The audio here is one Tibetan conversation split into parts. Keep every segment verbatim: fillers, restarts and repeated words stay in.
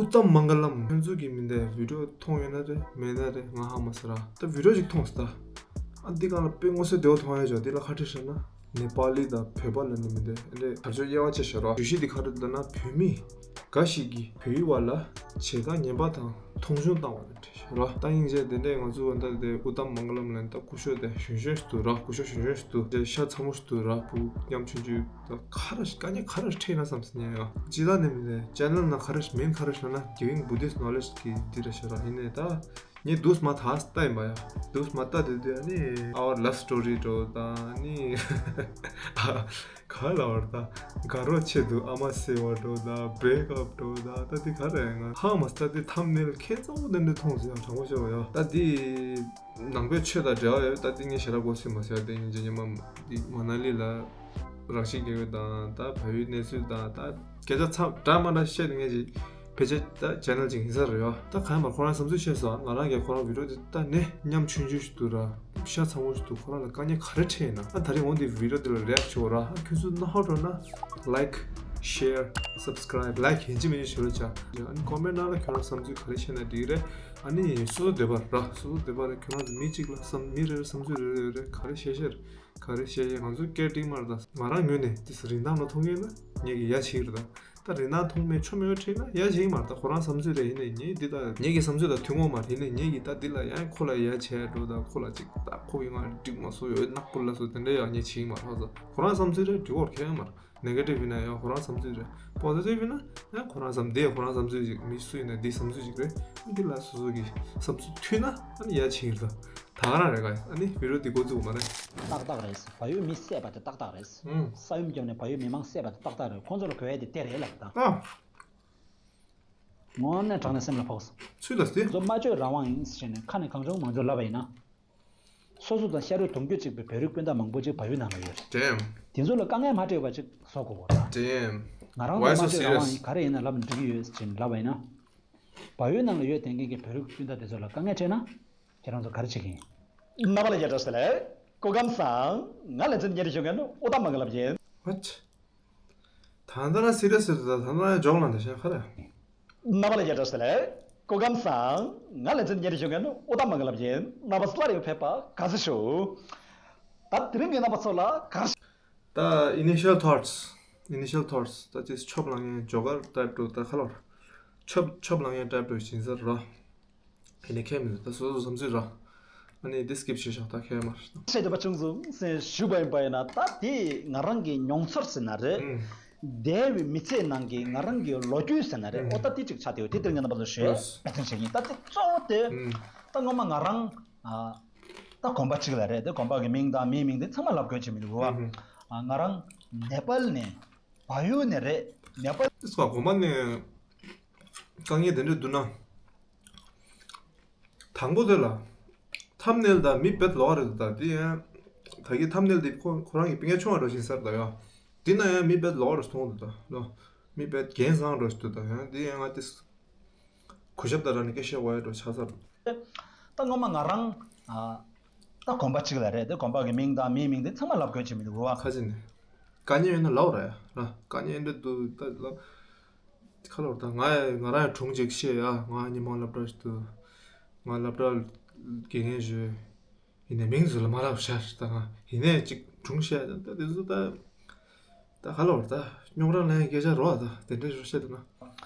ཨུ་ཏམ་མང་ག་ལམ། ཁྱོད་ཚོ་གི་མི་འདའི་བི་ཌིའོ་མཐོང་ཡོད་ན་རེད་མེད་ན་རེད་ང་ཧ་མ་སི་ར། ད་བི་ཌིའོ་ཅིག་མཐོང་སི་ད། ཨ་འདི་གང་ལ་དཔེ་མངོན་གསལ་དེ་བ་མཐོང་ཡ་ཅོ་འདི་ལ་ཁ་ཁྲིད་ཤར་ན་ནེ་པ་ལི་དང་བོད་པ་ལ་ནི་མི་འདའི་ཨ་འདྲས་དར་ལྕོག་དབྱེ་བ་ཆེ་ཤོས་ར། བརྗོད་གཞི་འདི་ག་རེ་འདུག་ན་བོད་མི་འགའ་ཞིག་གིས་བོད་ཡིག་བར་ལ་བྱེད་སྒང་ངན་པ་དང་མཐོང་ཆུང་བཏང་བ་རེད། ར། ད་སྙིང་རྗེ་དེ་འདྲས་ང་ཚོ་ད་དེ་ཨུ་ཏམ་མང་ག་ལམ་ལ་ད་སྐུ་ཞབས་དེ་གཞོན་གཞོན་ཞིག་འདུག་ར། སྐུ་ཞབས་གཞོན་གཞོན་ཞིག་འདུག་དེ་ཤ་ཚ་མོ་ཞིག་འདུག་ར། བུ་ཉམ་ཆུང་ཆུང་ད་ག་རེ་དཀའ་ངལ་ག་རེ་འཕྲད་ན་བསམ་སི་ཉན་ཡ། ཅི་ད་ནི་མི་ལས་ཅེ་ནལ་ན་ག་རེ་མིན་ག་རེ་ལབ་ན་Giving Buddhist Knowledge གི་འདི་རེད་ཤག་ར། ཡིན་ནའི་ད་ངས་དུས་མ་ད་ལྟ་ཡིན་པ་ཡ། དུས་མ་ད་དེ་དུས་ཨ་ནི་our love story འགྲོ་ད་ཨ་ནི། ག་ལ་བར་ད་དགའ་རོགས་ཆེད་དུ་ཨ་མ་ཟེར་བ་འགྲོ་ད་break up འགྲོ་ད་ད་དེ་ག་རེ་ང་ཧ་མ་སི་ད་དེ་ཐམ་ནེལ་ཁྱེད་གཙོ་བོ་དེ་འདྲ་མཐོང་ཟེར་ཡང་དྲང་པོ་བཤད་པ་ཡ། ད་དེ་ནང་པའི་ཆོས་དང་འབྲེལ་བ་ཡོད་ད་དེ་ངས་ཞེ་དྲག་གོ་སྲིད་མ་ཟེར་ཡ། དེ་ཉིན་རྗེས་ཉི་མ་དེ་མ་ན་ལི་ལ་རང་ཤི་རྒྱག་ཡོད་དང་ད་བལ་ཡུལ་གནས་ཚུལ་དང་ད་སྐད་ཆ་ཚ་འདྲ་མ་འདྲ་བཤད་དེ་ངས་ཅིག་ཕལ་ཆེར་ད་ཅེ་ནལ་ཅིག་ཡིན་ས་རེད་ཡ། ད་གང་ཡིན་པར་ཁོ་རང་བསམ་ཚུལ་བཤད་སོང་། ང་རང་གིས་ཁོ་རང་བི་ཌིའོ་དེ་ལྟ་ནས་ཉམ་ཆུང་ཆུང་ཞིག་འདུག་ར། ཤ་ཚ་མོ་ཞིག་འདུག་ཁོ་རང་ལ་དཀའ་ངལ་ག་རེ་འཕྲད་ཡིན་ན། ཨ་ད་རིང་འོང་དེ་བི་ཌིའོ་དེ་ལ་རེ་ཨེག་ཊི་བྱེད་ར། ཨ་ཁྱོད་ཚོ་རྣ་ཧོ་འགྲོ་ན་like share subscribe like ཡིན་གཅིག་མིན་གཅིག་བྱེད་རོགས་བྱ། ཨ་ནི་ཀོ་མེན་ཊི་ནང་ལ་ཁྱོད་རང་བསམ་ཚུལ་ག་རེ་བཤད་ན་འགྲིག་རེད། ཨ་ནི་སོ་སོ་འདོད་པ་ར་སོ་སོ་འདོད་པ་ར་ཁྱོད་རང་ཚོ་མི་གཅིག་ལ་བསམ་མི་རེ་རེ་བསམ་ཚུལ་རེ་རེ་རེ་ག་རེ་བཤད་བཤད་རེད། ག་རེ་བཤད་ཡས་ང་ཚོ་སྐད་འགྲིག་མ་རེད་ད། ང་རང་ངོས་ནས་དེ་རིན་ཐང་ལ་མཐོང་ཡས་ན་ངེད་ཀྱི་ཡ་བྱེད་ཀྱི་རེད་ད། ད་རིན་ཐང་མཐོང་མེད་ཆོ་མེད་འཕྲད་ན་ཡ་བྱེད་ཀྱི་མ་རེད་ད། ཁོ་རང་བསམ་ཚུལ་རེད། ཡིན་ནའི་ངེད་འདི་ད་ངེད་ཀྱི་བསམ་ཚུལ་དང་མཐུན་ངོ་མ་རེད། ཡིན་ནའི་ངེད་ཀྱི་ད་འདི་ལ་ཡང་ཁོ་ལ་ཡ་བྱས་འགྲོ་ད། ཁོ་ལ་ཅིག་ད་ཁོ་གི་ང་འགྲིག་མ་སོང་ཡོད་ནག་པོ་ལ་སོ་དེ་འདྲ་ཡ་ངེད་བྱེད་ཀྱི་མ་རེད་ད། ཁོ་རང་བསམ་ཚུལ་རེད་འགྲིག་འོར་ཁྱད་ཡོད་མ་རེད། ནེ་གེ་ཊིབ་ཡིན་ན་ཡང་ཁོ་རང་བསམ་ཚུལ་རེད། པོ་ཟི་ཊིབ་ཡིན་ན་ཡང་ཁོ་རང་བསམ་དེ་ཁོ་རང་བསམ་ཚུལ་ཅིག་མི་སུ་ཡིན་ན་འདི་བསམ་ཚུལ་ཅིག་རེད། འདི་ལ་སོ་སོ་གི་བསམ་ཚུལ་མཐུན་ན་ཨ་ནི་ཡ་བྱེད་ཀྱི་རེད་ད། ད་ག་རང་རེད་ག་ཨ་ནི་བི་ཌིའོ་འདི་འགོ་བཙུགས་མ་རེད། ཏག་ཏག་རེད། བལ་ཡུལ་མི་བསད་པ་དེ་ཏག་ཏག་རེད། ཨུམ། ས་ཡོམ་བརྒྱབ་ནས་བལ་ཡུལ་མི་མང་བསད་པ་དེ་ཏག་ཏག་རེད། ཁོང་ཚོ་ལ་དགོས་ཡ་དེ་དེ་རེད་ལབ་ད། ཨ། དངོས་གནས་དྲང་གནས་སེམས་ལ་ཕོག་སོང་། ཚུལ་ལ་ཟེར། ཁོ་ཚོ་སྨྲ་བརྗོད་རང་དབང་ཡིན་ཟེར་ནས་ཁ་ནས་གང་བྱུང་མང་བྱུང་ལབ་པ་ཡིན་ན། སོ་སོ་དང་ཤ་རུས་གདུང་རྒྱུད་གཅིག་པའི་བོད་རིགས་སྤུན་ཟླ་མང་པོ་ཅིག་བལ་ཡུལ་ནང་ལ་ཡོད་རེད། དེ་ཚོ་ལ་དཀའ་ངལ་མ་འཕྲད་པ་ཅིག་བཟོ་དགོས་པ་རེད། དེ་ཡིན། ང་རང་ཚོ་སྨྲ་བརྗོད་རང་དབང་ཡིན་ག་རེ་ཡིན་ན་ལབ་ན་འགྲིག་གི་ཡོད་ཅེས་ལབ་པ་ཡིན་ན། བལ་ཡུལ་ནང་ལ་ཡོད་བསྡད་མཁན་གྱི་བོད་རིགས་སྤུན་ཟླ་དེ་ཚོ་ལ་དཀའ་ངལ་འཕྲད་ན། ཁྱེད་རང་ཚོ་ག་རེ་བྱེད་ཀྱི་ཡིན། རྣམ་པ་ལ་ཡ་བཀྲ་ཤིས་བདེ་ལེགས། སྐུ་ཁམས་བཟང་། ང་ལེ་ཚན་གཉེར་ཞུ་མཁན་ཨུ་ཏམ་མང་ག་ལམ་ཡིན། What? ད་ལྟ་ན་སི་རི་ཡས་ཟེར་ད་ད་ལྟ་ན་ཇོག་ལ་འདི་ཤ་ཁ་ར། རྣམ་པ་ལ་ཡ་བཀྲ་ཤིས་བདེ་ལེགས། སྐུ་ཁམས་བཟང་། ང་ལེ་ཚན་གཉེར་ཞུ་མཁན་ཨུ་ཏམ་མང་ག་ལམ་ཡིན། རྣམ་པ་སླར་ཡང་ཕེབས་པ་དགའ་བསུ་ཞུ། ད་དེ་རིང་གི་རྣམ་པ་ཚོ་ལ་ག་རེ། ད་initial thoughts initial thoughts ད་ཅིག་ཆོབ་ལངས་མཁན་ཇོ་ཀར་ཊའིབ་འགྲོ་ད་ཁ་ལོར། ཆོབ་ཆོབ་ལངས་མཁན་ཊའིབ་འགྲོ་བཞིན་ཟེར་རོ། ཡིན་ནའི་ཁྱད་མི་འདུག་ད་སོ་སོ་བསམ་ཚུལ་ར། ཨ་ནི་འདི་སི་ཀིབ་བྱེད་ཤོག་ད་ཁྱད་མར། བཤད་འདོད་པ་བྱུང་སོང་ཟེར་ཞུས་པ་ཡིན་པ་ཡིན་ན་ད་དེ་ང་རང་གི་མྱོང་ཚོར་ཟེར་ན་རེད། ཨུམ། འདས་པའི་མི་ཚེའི་ནང་གི་ང་རང་གི་ལོ་རྒྱུས་ཟེར་ན་རེད། ཨུམ། ཨོ་ད་དེ་ཅིག་ཆགས་བསྡད་ཡོད་དེ་དེ་ངས་རྣམ་པ་ཚོ་ཞུས་ལེ་ཚན་བྱེད་ཀྱིན་ད་དེ་གཙོ་བོ་དེ། ཨུམ། ད་ངོ་མ་ང་རང་ད་དགོན་པ་གཅིག་ལ་རེད། དེ་དགོན་པ་གི་མིང་དང་མིའི་མིང་དེ་ཚང་མ་ལབ་དགོས་ཀྱི་མི་འདུག་བ། ཨུམ། ང་རང་ནེ་པཱལ་ནས་བལ་ཡུལ་ནས་རེད། ནེ་པཱལ། དེ་སོ་དགོན་པ་ནས། དཀའ་ངལ་དེ་འདྲ་འདུག་ན། དང་པོ་དེ་ལ། ཐམ་ནེལ་དང་མི་བེད་ལོག་རེད་འདུག་ད་དེ་ཡང་། ད་གི་ཐམ་ནེལ་དེ་ཁོ་ཁོ་རང་གི་པིང་ཡ་ཆུང་བ་འགྲོ་བཞིན་ས་རེད་ད་ཡ། དེ་ན་ཡང་མི་བེད་ལོག་རེད་མཐོང་འདུག་ད་ལོ། མི་བེད་གན་བཟང་འགྲོ་བཞིན་འདུག་ད་ཡང་དེ་ཡང་ང་དེ། གུས་ཞབས་དང་རང་ནས་སྐད་ཆ་བཤད་དགོས་ཡ་འགྲོ་ཆགས་ས་རེད། ད་ངོ་མ་ང་རང་། ཨ། ད་དགོན་པ་གཅིག་ལ་རེད། དེ་དགོན་པ་གི་མིང་དང་མིའི་མིང་དེ་ཚང་མ་ལབ་དགོས་ཀྱི་མི་འདུག་བ། ཁ་ཅིག་ནས། དཀའ་ངལ་ཡོད་ན་ལབ་ར་ཡ། ར་དཀའ་ངལ་འདྲ་འདུག་ད་ལབ། ཁ་ལོར་ད་ང་ང་རང་ཡང་སྒྲུང་ཅིག་བཤད་ཡ། ང་ཉི་མ་སློབ་གྲྭ་ཞིག་ཏུ་ང་སློབ་གྲྭ་དགེ་རྒན་ཞུས། ཡིན་ནའི་མིང་ཚོ་ལ་མ་ལབ་ཤག་ད་ང་ཡིན་ནའི་ཅིག་སྒྲུང་བཤད་ད་དེ་ཚོ་ད་ད་ག་ལོར་ད་རྙོག་དྲ་ལ་ཡང་སྐད་ཆ་རོ་ད་དེ་འདྲ་ཞིག་བཤད་ད་ན།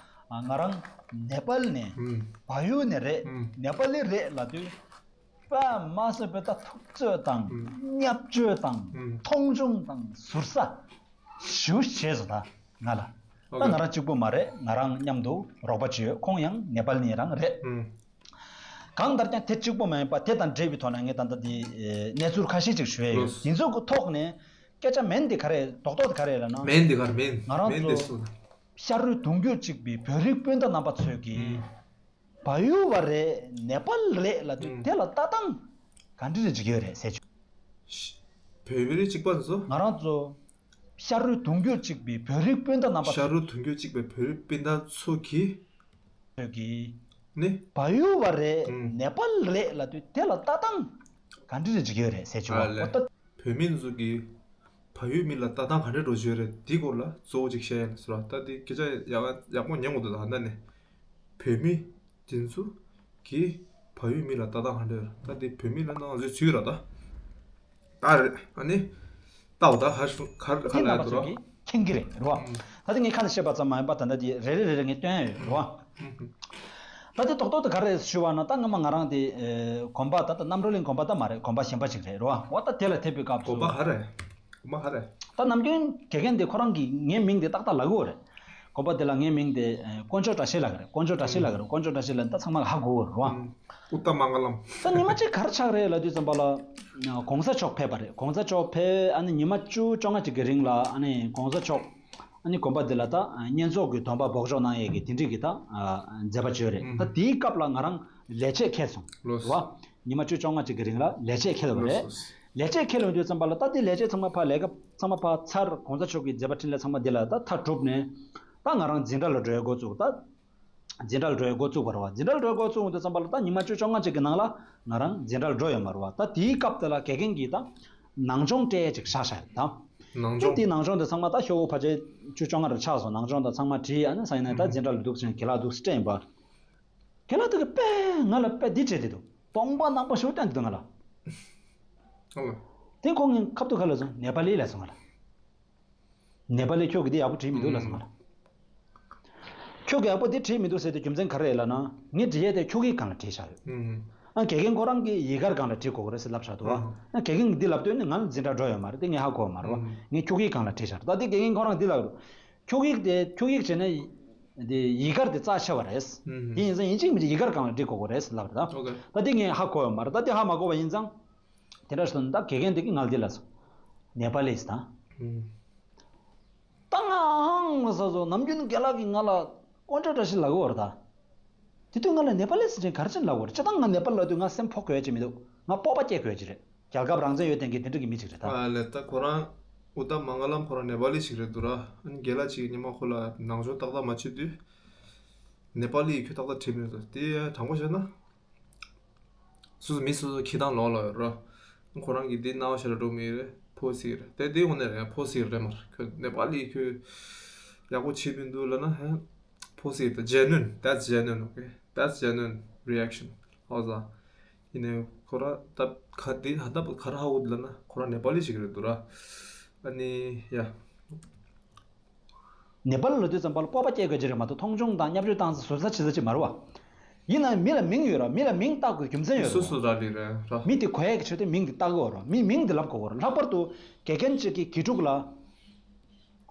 ང་རང་ནེ་པཱལ་ནས་ཨུམ། བལ་ཡུལ་ནས་རེད། ཨུམ། ནེ་པཱ་ལི་རེད་ལབ་དུས། དཔེ་མ་སྲིད་པའི་ད་ཐུབ་ཚོད་དང་། ཨུམ། བརྙས་བཅོས་དང་། ཨུམ། མཐོང་ཆུང་དང་ཟུར་ཟ་ཞེ་པོ་བྱས་སོང་ད་ང་ལ། ད་ང་རང་གཅིག་པུ་མ་རེད། ང་རང་མཉམ་དུ་རོགས་པ་བྱས་ཡོད། ཁོང་ཡང་ནེ་པཱལ་ནས་རང་རེད། ཨུམ། གང་ལྟར་ཀྱང་དེ་གཅིག་པུ་མ་ཡིན་པ་དེ་དང་འབྲེལ་བའི་ཐོག་ནས་ངས་ད་ལྟ་འདི་གནས་ཚུལ་ཁ་ཤས་ཅིག་ཞུ་ཡས་ཡོད། ལོས། དེ་ཚོ་གི་ཐོག་ནས་སྐད་ཆ་མིན་འདི་ག་རེ་རྡོག་རྡོག་འདི་ག་རེ་ལབ་ན། མིན་འདི་ག་རེ་མིན། ང་རང་མིན་འདི་ཚོ་སུ། ཤ་རུས་གདུང་རྒྱུད་གཅིག་པའི་བོད་རིགས་སྤུན་ཟླ་རྣམ་པ་ཚོས་ཀྱིས། ཨུམ། བལ་ཡུལ་བ་རེད། ནེ་པཱལ་རེད་ལབ་དུས། ཨུམ། དེ་ལ་ལྟ་སྟངས་ག་འདྲ་རེ་བྱེད་ཀྱི་ཡོད་རེད་ཟེར་བྱུང་། ཤ། བོད་མི་རིགས་གཅིག་པ་ཚོ། ང་རང་ཚོ་ཤ་རུས་གདུང་རྒྱུད་གཅིག་པའི་བོད་རིགས་སྤུན་ཟླ་རྣམ་པ་ཚོ། ཤ་རུས་གདུང་རྒྱུད་གཅིག་པའི་བོད་རིགས་སྤུན་ཟླ་ཚོ་གིས། ཚོས་ཀྱིས། ནི། བལ་ཡུལ་བ་རེད། ཨུམ། ནེ་པཱལ་རེད་ལབ་དུས་དེ་ལ་ལྟ་སྟངས་ག་འདྲ་རེ་བྱེད་ཀྱི་ཡོད་རེད་ཟེར་བྱུང་བ། ཨ་ལས། ཨོ་ད། བོད་མི་ཚོ་གིས་བལ་ཡུལ་མི་ལ་ལྟ་སྟངས་ག་འདྲ་འགྲོ་བཞིན་ཡོད་རེད། འདི་སྐོར་ལ་གཙོ་བོ་ཅིག་བཤད་ཡ་ལ་ཟེར་བ། ད་འདི་སྐད་ཆ་ཡག་ཡག་པོ་ཉན་དགོས་འདུག་ད་ལྟ་ནས། བོད་མི་དེ་ཚོ་གི་བལ་ཡུལ་མི་ལ་ལྟ་སྟངས་ག་འདྲ་ཡོད་རེད། ད་དེ་བོད་མི་ལ་ནང་ང་ཚོའི་ཚུལ་ར་ད། ད་རེད། ཨ་ནི་ལྟ་བ་ད་ཧ་ཧ་ལ་ཡ་དུ་ར། མཁྱེན་གྱི་རེད་རོ། ད་དེ་ངས་ཁ་ནས་བཤད་པ་ཙམ་མ་ཡིན་པ་ད་ལྟ་དེ་རེ་རེ་རེ་རེ་ངས་སྟོན་ཡ་ཡོད་རོ། ད་དེ་རྡོག་རྡོག་ཏུ་ག་རེ་ཞུ་བ་ན། ད་སྔོན་མ་ང་རང་དེ་ཨེ་དགོན་པ་ད་ད་རྣམ་གྲོལ་གླིང་དགོན་པ་ད་མ་རེད། དགོན་པ་གཞན་པ་ཅིག་རེད་རོ། འོ་ད་དེ་ལ་ཐེབས་པའི་སྐབས་སུ། དགོན་པ་ག་རེ། དགོན་པ་ག་རེ། ད་ནམ་རྒྱུན་དགེ་རྒན་དེ་ཁོ་རང་གིས་ངའི་མིང་དེ་ཏག་ཏག་ལབ་ཀྱི་ཡོད་རེད། དགོན་པ་དེ་ལ་ངའི་མིང་དེ་ཨེ་དཀོན་མཆོག་བཀྲ་ཤིས་ལབ་ཀྱི་རེད། དཀོན་མཆོག་བཀྲ་ཤིས་ལབ་ཀྱི་རེད། དཀོན་མཆོག་བཀྲ་ཤིས་ལབ་ད་ཚང་མ་ཧ་གོ་གི་ཡོད་རེད་རོ། ཨུ་ཏ་མ་ག་ལམ། ད་ཉི་མ་གཅིག་ག་རེ་ཆགས་རེད་ལབ་དུས་ཙམ་པ་ལ། གོང་ས་མཆོག་ཕེབས་པ་རེད། གོང་ས་མཆོག་ཕེབས། ཨ་ནི་ཉི་མ་བཅུ་བཅོ་ལྔ་ཅིག་གི་རིང་ལ་ཨ་ནི་གོང་ས་མཆོག་ཨ་ནི་དགོན་པ་འདི་ལ་ད་བསྙེན་རྫོགས་ཀྱི་སྡོམ་པ་འབོགས་ཆོག་གནང་ཡས་ཀྱི་དེ་འདྲས་ཀྱི་ད་མཛད་པ་བྱས་རེད། ད་དེའི་སྐབས་ལ་ང་རང་ལས་བྱེད་འཁེལ་སོང་། ལོས། རེད་བ། ཉི་མ་བཅུ་བཅོ་ལྔ་ཅིག་གི་རིང་ལ་ལས་བྱེད་འཁེལ་བ་རེད། ལོས། ལས་བྱེད་འཁེལ་ཡོང་དུས་ཙམ་པ་ལ་ད་དེ་ལས་བྱེད་ཚང་མ་ཕར་ལས་ཀ་ཚང་མ་ཕར་ཚར། གོང་ས་མཆོག་གི་མཛད་པ་འཕྲིན་ལས་ཚང་མ་འདི་ལ་ད་མཐའ་གྲུབ་ནས་ད་ང་རང་འཛིན་གྲྭ་ལ་འགྲོ་ཡས་འགོ་བཙུགས། ད་འཛིན་གྲྭ་ལ་འགྲོ་ཡས་འགོ་བཙུགས་པ་རེད་བ། འཛིན་གྲྭ་ལ་འགྲོ་ཡས་འགོ་བཙུགས་ཡོང་དུས་ཙམ་པ་ལ་ད་ཉི་མ་བཅུ་བཅོ་ལྔ་ཅིག་གི་ནང་ལ་ང་རང་འཛིན་གྲྭ་ལ་འགྲོ་ཡོད་མ་རེད་བ། ད་དེའི་སྐབས་དེ་ལ་དགེ་རྒན་གྱིས་ད་ནང་སྦྱོང་སྤྲད་ཡས་ཅིག་བཞག་བཞག་ཡོད་ད། ནང་ད་སྦྱོང་། དེ་ནང་སྦྱོང་དེ་ཚང་མ་ད་ཤོག་བུ་ཕལ་ཆེར་བཅུ་བཅོ་ལྔ་རེ་ཆགས་སོང་། ནང་སྦྱོང་དང་ཚང་མ་བྲིས། ཨ་ནི་སང་ཉིན་ནས་ད་འཛིན་གྲྭ་ལ་འདུག་ཅིང་དགེ་ལགས་འདུག་སེ་སྤྲད་ཡིན་པ། དགེ་ལགས་དེ་གིས་དཔེ་ང་ལ་དཔེ་འདི་བྱས་བསྡད་འདུག་གདོང་པ་ནག་པོ་ཞེ་པོ་བསྟན་བསྡད་འདུག་ང་ལ། ཨ་ལ། དེ་ཁོང་གིས་ཁ་ཐུག་ག་ལབ་སོང་། ནེ་པ་ལི་ལབ་སོང་ང་ལ། ནེ་པ་ལི་ཁྱོད་ཀྱིས་འདི་ཡག་པོ་བྲིས་མི་འདུག་ལབ་སོང་ང་ལ། ཁྱོད་ཀྱིས་ཡག་པོ་འདི་བྲིས་མི་འདུག་ཟེར་དུས་རྒྱུ་མཚན་ག་རེ་རེད་ལབ་ན། ངས་འབྲི་ཡས་དེ་ཁྱོ་གའི་སྒང་ལ་བྲིས་བཞག་ཡོད། ཨ་དགེ་རྒན་ཁོ་རང་གིས་ཡིག་སྒར་སྒང་ལ་བྲིས་དགོས་ཀྱི་རེད་ཟེར་ལབ་བཞག་འདུག་ཨ་དགེ་རྒན་གྱིས་འདི་ལབ་དུས་ནི་ང་ལ་འཛིན་གྲྭ་འགྲོ་ཡོད་མ་རེད་དེ། ངས་ཧ་གོ་ཡོད་མ་རེད་བ། ངས་ཁྱོ་གའི་སྒང་ལ་བྲིས་བཞག་ད་དེ་དགེ་རྒན་ཁོ་རང་འདི་ལབ་རེད། ཁྱོ་ག་དེ་ཁྱོ་ག་བྱས་ན་དེ་ཡིག་སྒར་དེ་རྩ་ཆེ་བ་རེད། ཨུམ། དེ་ཡིན་ཙང་ཡིན་གཅིག་མིན་གཅིག་ཡིག་སྒར་སྒང་ལ་འབྲི་དགོས་ཀྱི་རེད་ལབ་རེད་ད། ཨོ་ཀེ། ད་དེ་ངས་ཧ་གོ་ཡོད་མ་རེད། ད་དེ་ཧ་མ་གོ་བ་ཡིན་ཙང་། དེ་འདྲ་སོང་ད་དགེ་རྒན་དེ་གིས་ང་ལ་འདི་ལབ་སོང་། ནེ་པ་ལིས་ད། ཨུམ། ད་ང་ཧང་ལ་ས་སོ་ནམ་རྒྱུན་དགེ་ལགས་ཀྱིས་ང་ལ་དཀོན་མཆོག་བཀྲ་ཤིས་ལབ་ཀྱི་ཡོད་རེད་ད། དེ་དུས་ང་ལ་ནེ་པ་ལི་ཟེར་མཁན་ག་རེ་བྱས་ནས་ལབ་དགོས་རེད། སྤྱིར་བཏང་ང་ནེ་པ་ལི་ལབ་དུས་ང་སེམས་ཕོག་དགོས་ཡ་ཅིག་མི་འདུག་ང་སྤོབས་པ་སྐྱེ་དགོས་ཡ་ཅིག་རེད། རྒྱལ་ཁབ་རང་བཙན་ཡོད་བསྟན་མཁན་དེ་འདྲ་གི་མི་ཅིག་རེད་ད། ཨ་ལས་ད་ཁོ་རང་ཨུ་ཏ་མ་ང་ལམ་ཁོ་རང་ནེ་པ་ལི་ཞིག་རེད་འདུག་ར། ཨ་ནི་རྒན་ལགས་ཅིག་གིས་སྔོན་མ་ཁོ་ལ་ནང་སྦྱོང་ཏག་ཏག་མ་བྱེད་དུས་ནེ་པ་ལི་ཡིས་ཁྱོད་ཏག་ཏག་བྲིས་མེད་འདུག་དེ་དྲང་པོ་བཤད་ན། སོ་སོ་མི་སོ་སོ་འཁྱེར་སྟངས་ལོགས་ལོགས་ཡོད་ར། ཁོ་རང་གིས་འདི་སྣང་བ་ཞེ་དྲག་འགྲོ་མི་རེད། ཕོ་སི་རེད་དེ། དེ་དངོས་གནས་རེད། ཕོ་སི་རེད་མ་རེད། ཁྱོད་ནེ་པ་ལི་ཁྱོད་ཡག་པོ་བྱེད་མི་འདུག་ལབ་ན་ཧ། ཕོ་སི་དང་genuine, that's genuine, okay, that's genuine reaction. ཧོ་ཟ། ཡིན་ནའི་ཁོ་ར་ད་ག་དེ་ཧ་ད་ག་ར་ཧ་གོ་ལབ་ན་ཁོ་ར་ནེ་པ་ལི་ཞིག་རེད་འདུག་ར། ཨ་ནི་ཡ། ནེ་པ་ལི་ལབ་དུས་ཙམ་པ་ལ་སྤོབས་པ་སྐྱེ་དགོས་ཀྱི་རེད་མ་གཏོགས་མཐོང་ཆུང་དང་བརྙས་བཅོས་བཏང་ས་བཟོ་ས་བྱེད་ས་ཅིག་མ་རེད་བ། ཡིན་ནའི་མི་ལ་མིང་ཡོད་ར། མི་ལ་མིང་བཏགས་དགོས་རྒྱུ་མཚན་ཡོད་ར། སོ་སོ་ར་ལི་རེད་ར། མི་དེ་གོ་ཡ་གི་ཆེད་དུ་མིང་དེ་བཏགས་དགོས་ར། མི་མིང་དེ་ལབ་དགོས་ར། ལྷག་པར་དུ་དགེ་རྒན་ཅིག་གིས་དགེ་ཕྲུག་ལ།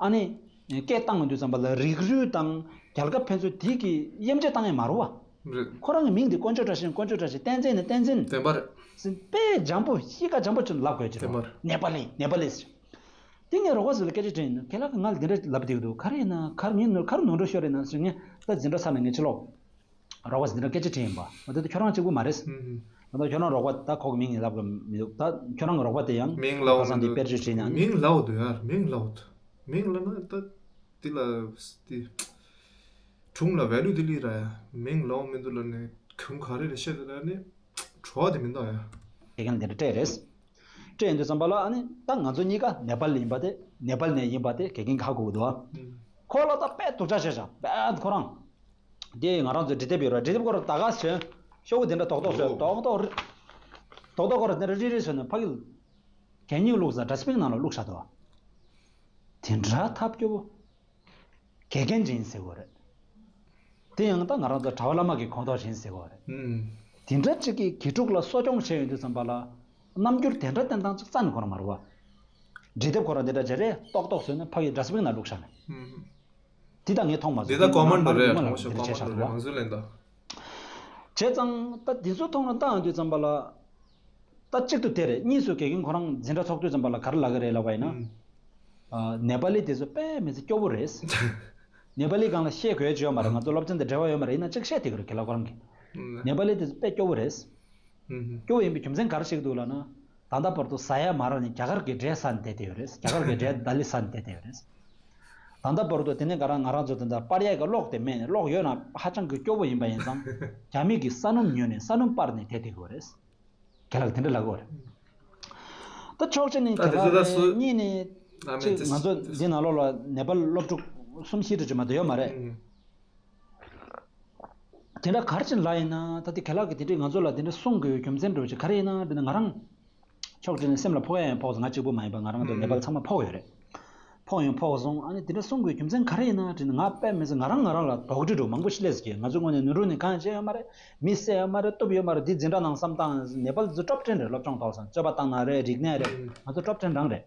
ཨ་ནི། སྐད་བཏང་དུས་ཙམ་པ་ལ་རིགས་རུས་དང་རྒྱལ་ཁབ་ཕན་ཚུན་དེ་གི་དབྱེ་འབྱེད་བཏང་ཡས་མ་རེད་བ། རེད། ཁོ་རང་གི་མིང་དེ་དཀོན་མཆོག་བཀྲ་ཤིས། དཀོན་མཆོག་བཀྲ་ཤིས། བསྟན་འཛིན་ནི་བསྟན་འཛིན། བདེན་པ་རེད། ཟིན་དཔེ་འཇམ་པོ་གཤིས་ཀ་འཇམ་པོ་བྱས་ནས་ལབ་དགོས་ཀྱི་རེད་བ། བདེན་པ་རེད། ནེ་པ་ལི་ནེ་པ་ལི་ཟེར། དེ་ངས་རོགས་པ་ཚོ་ལ་སྐད་ཆ་དྲིས་ཡིན། རྒན་ལགས་ཀྱིས་ང་ལ་འདི་འདྲ་ལབ་བསྡད་ཀྱི་འདུག་ག་རེ་ཡིན་ན། ག་རེ་ངས་ནོར་ག་རེ་ནོར་འཁྲུལ་ཤོར་རེད་ན་ཟེར། ངས་ད་འཛིན་གྲྭ་ཚར་ནས་ངས་ཕྱིར་ལོག་རོགས་པ་ཚོ་འདི་འདྲ་སྐད་ཆ་དྲིས་ཡིན་པ། འོ་ད་ཁྱོད་རང་གཅིག་པུ་མ་རེད། ཧུམ་ཧུམ། ད་ཁྱོད་རང་རོགས་པ་ད་ཁོ་གི་མིང་ཡིན་ལབ་གི་མི་འདུག་ད་ཁྱོད་རང་གི་རོགས་པ་དེ་ཡང་མིང་ལའོ་ཁ་སང་དེ་དཔེར་བརྗོད་བྱས་ན། མིང་ལའོ་དུ་ཡར་མིང་ལའོ་དུ། མིང་ལ་ན་ད་དེ་ལ་དེ་གྲུང་ལ་ཝེ་ལུ་དེ་ལི་ར་ཡ། མིང་ལའོ་མི་འདུག་ལ་ནི་ཁུང་ག་རེ་རེ་བཤད་དེ་ལ་ནི་བྲོ་བ་དེ་མི་འདུག་ཡ། དེ་ག་ནི་དེ་འདྲ་སྤྲད་རེད། སྤྲད་ཡོང་དུས་ཙམ་པ་ལ་ཨ་ནི་ད་ང་ཚོ་གཉིས་ཀ་ནེ་པ་ལི་ཡིན་པ་དེ། ནེ་པ་ལི་ནས་ཡིན་པ་དེ་དགེ་རྒན་ཧ་གོ་གི་འདུག་ཨ། ཁོ་ལ་ད་དཔེ་སྡུག་ཅག་བྱས་ཤག་དཔེ་ཁོ་རང་། དེ་ང་རང་ཚོའི་འབྲི་དེབ་ཡོད་ར། འབྲི་དེབ་སྐོར་ད་ག་ཟེ། ཤོག་བུ་དེ་འདྲ་རྡོག་རྡོག་བཟོས། རྡོག་རྡོག་རྡོག་རྡོག་སྐོར་དེ་འདྲ་རིལ་རིལ་བཟོས་ནས་ཕ་གི་གད་སྙིགས་བླུགས་ས་ཌ་སི་བིན་ནང་ལ་བླུགས་བཞག་འདུག་དེ་འདྲ་ཐབས་སྐྱོ་པོ། དགེ་རྒན་ཅིག་ཡིན་ཟེར་དགོས་རེད། དེ་ཡང་ད་ང་རང་ཚོ་གྲྭ་པ་བླ་མ་གི་ཁོངས་གཏོགས་ཅིག་ཡིན་ཟེར་དགོས་རེད། ཨུམ། དེ་འདྲ་ཅིག་གིས་དགེ་ཕྲུག་ལ་གསོ་སྐྱོང་བྱས་ཡོང་དུས་ཙམ་པ་ལ། རྣམ་འགྱུར་དེ་འདྲ་བསྟན་སྟངས་ཅིག་རྩ་ནས་དགོས་ནི་མ་རེད་བ། འབྲི་དེབ་ཁོ་རང་དེ་འདྲ་བྱས་རེད། རྡོག་རྡོག་བཟོས་ནས་ཕ་གི་ཌ་སི་བིན་ནང་བླུགས་བཞག་ནས། ཨུམ། འདི་ད་ངས་མཐོང་མ་སོང་། འདི་ད་ཀོ་མན་ཌོ་རེད། མ་ལ་གྲོང་ཁྱེར་འདི་ཀོ་འདྲ་མན་བྱས་ཌོ་བཞག་རེད། འདུག་བ། ང་ཚོས་ལན་ད། བྱས་ཙང་ད་འདི་ཚོ་མཐོང་ན་བཏང་ཡོང་དུས་ཙམ་པ་ལ། ད་གཅིག་ཏུ་དེ་རེད། གཉིས་སུ་དགེ་རྒན་ཁོ་རང་འཛིན་གྲྭ་ཚོགས་དུས་ཙམ་པ་ལ་ག་རེ་ལབ་ཀྱི་རེད་ལབ་པ་ཡིན་ན། ཨུམ། ཨ། ནེ་པ་ལི་དེ་ཚོ་དཔེ་མི་ཚེ་སྐྱོ་པོ་རེད། ནེ་པ་ལི་སྒང་ལ་བཤད་དགོས་ཡ་ཅིག་ཡོད་མ་རེད། ང་ཚོ་སློབ་ཚན་དང་འབྲེལ་བ་ཡོད་མ་རེད། ཡིན་ན་གཅིག་བཤད་ཐུབ་ཀྱི་རེད། དགེ་ལགས་ཁོ་རང་གིས། ཨུམ། ནེ་པ་ལི་དེ་ཚོ་དཔེ་སྐྱོ་པོ་རེད། ཧུམ་ཧུམ། སྐྱོ་བོ་ཡིན་པའི་རྒྱུ་མཚན་ག་རེ་ཞིག་འདུག་ལབ་ན། ད་ལྟ་བར་དུ་ཟ་ཡ་མ་རག་ནས་རྒྱ་གར་གྱི་འབྲས་ཟ་ནས་བསྡད་དེ་ཡོད་རེད། རྒྱ་གར་གྱི་འབྲས་ད་ལི་ཟ་ནས་བསྡད་དེ་ཡོད་རེད། ད་ལྟ་བར་དུ་དེ་ནས་ག་རང་ང་རང་ཚོ་དེ་འདྲ་སྤར་ཡ་གི་གློག་དེ་མེད་ནས། གློག་ཡོད་ན་ཧ་ཅང་གི་སྐྱོ་བོ་ཡིན་པ་ཡིན་ཙང་། རྒྱ་མི་གིས་ས་སྣུམ་ཉོས་ནས་ས་སྣུམ་སྤར་ནས་བསྡད་དེ་ཡོད་རེད། རྒན་ལགས་དེ་འདྲ་ལབ་ཀྱི་ཡོད་རེད། ད་ཕྱོགས་གཅིག་ནས་ད་རྒན་ལགས་དེ་ཚོ་ད་རེད། སུ་གཉིས་ནས་ཨ་མེ་ཅིག་ཏིས་ང་ཚོ་འདི་ནང་ལོགས་ལ་ནེ་པལ་སློབ་ཕྲུག་གསུམ་བཞི་འདྲ་ཅིག་མ་གཏོགས་ཡོད་མ་རེད། ཨུམ། དེ་འདྲ་ག་རེ་བྱས་ནས་ལབ་ཡིན་ན། ད་ལྟའི་རྒན་ལགས་ཀྱིས་དེ་འདྲའི་ང་ཚོ་ལ་དེ་འདྲ་གསུང་དགོས་རྒྱུ་མཚན་འདྲ་བོ་ཅིག་ག་རེ་ཡིན་ན། དེ་ནི་ང་རང་ཕྱོགས་གཅིག་ནས་སེམས་ལ་ཕོག་ཡ་ཡང་ཕོག་སོང་། ང་གཅིག་པུ་མ་ཡིན་པ་ང་རང་ཚོ་ནེ་པལ་ཚང་མ་ཕོག་ཡོད་རེད། ཕོག་ཡང་ཕོག་སོང་། ཨ་ནི་དེ་འདྲ་གསུང་དགོས་རྒྱུ་མཚན་ག་རེ་ཡིན་ན་དྲིས་ན། ང་དཔེ་མི་སྲིད་ང་རང་ང་རང་ལ་དོགས་འདྲི་འདྲ་བོ་མང་པོ་ཞིག་སླེབས་ཀྱི། ང་ཚོའི་ངོས་ནས་ནོར་འཁྲུལ་ནི་གང་ཡང་བྱས་ཡོད་མ་རེད། མི་བསད་ཡོད་མ་རེད། གཏུབ་ཡོད་མ་རེད། འདི་འཛིན་གྲྭ་ནང་བསམ་སྟངས་ནེ་པལ་ཚོ་ཊོབ་ཊེན་རེད། སློབ་སྦྱོང་ཐོག་ས་རྩོད་པ་བཏང་ན་རེད། རིག་གནས་རེད། ང་ཚོ་ཊོབ་ཊེན་རང་རེད།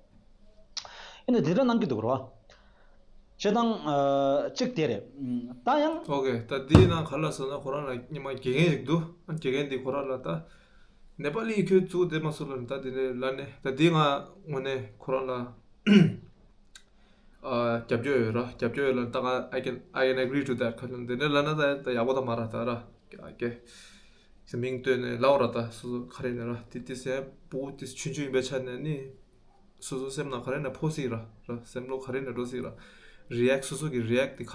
ཡིན་ནའི་དེ་འདྲ་གནང་གི་འདུག་རོ། བྱས་ཙང་ཨ་གཅིག་དེ་རེད། ད་ཡང་། ཨོ་ཀེ། ད་དེའི་ནང་ག་རེ་ལབ་སོང་ན། ཁོ་རང་ལ་སྔོན་མ་དགེ་རྒན་ཞིག་འདུག་ཨ་དགེ་རྒན་དེ་ཁོ་རང་ལ་ད་ནེ་པ་ལི་ཁྱོད་བཙུགས་བསྡད་མ་སོང་ལབ་ནས། ད་དེ་ནས་ལབ་ནས། ད་དེ་ང་དངོས་གནས་ཁོ་རང་ལ་ཨ་རྒྱབ་སྐྱོར་ཡོད་ར། རྒྱབ་སྐྱོར་ཡོད་ལབ་ནས། ད་ང་I can, I can agree to that. ཁ་ལོ་དེ་འདྲ་ལབ་ན་ད་ད་ཡག་པོ་ད་མ་རེད་ད་ར། ཨ་ཀེ། མིང་བཏོན་ནས་ལབ་ར། ད་སོ་སོ་ག་རེ་ཡིན་ན་ར། དེ་དེ་སེམས་པོ་དེ་ཆུང་ཆུང་ཡིན་པའི་ཆ་ནས་ནི། སོ་སོ་སེམས་ནང་ག་རེ་ན་ཕོག་སྲིད་ར། ར་སེམས་བློ་ག་རེ་ན་འགྲོ་སྲིད་ར། རི་ཨེག་སོ་སོ་གི་རི་ཨེག་དེ་ག་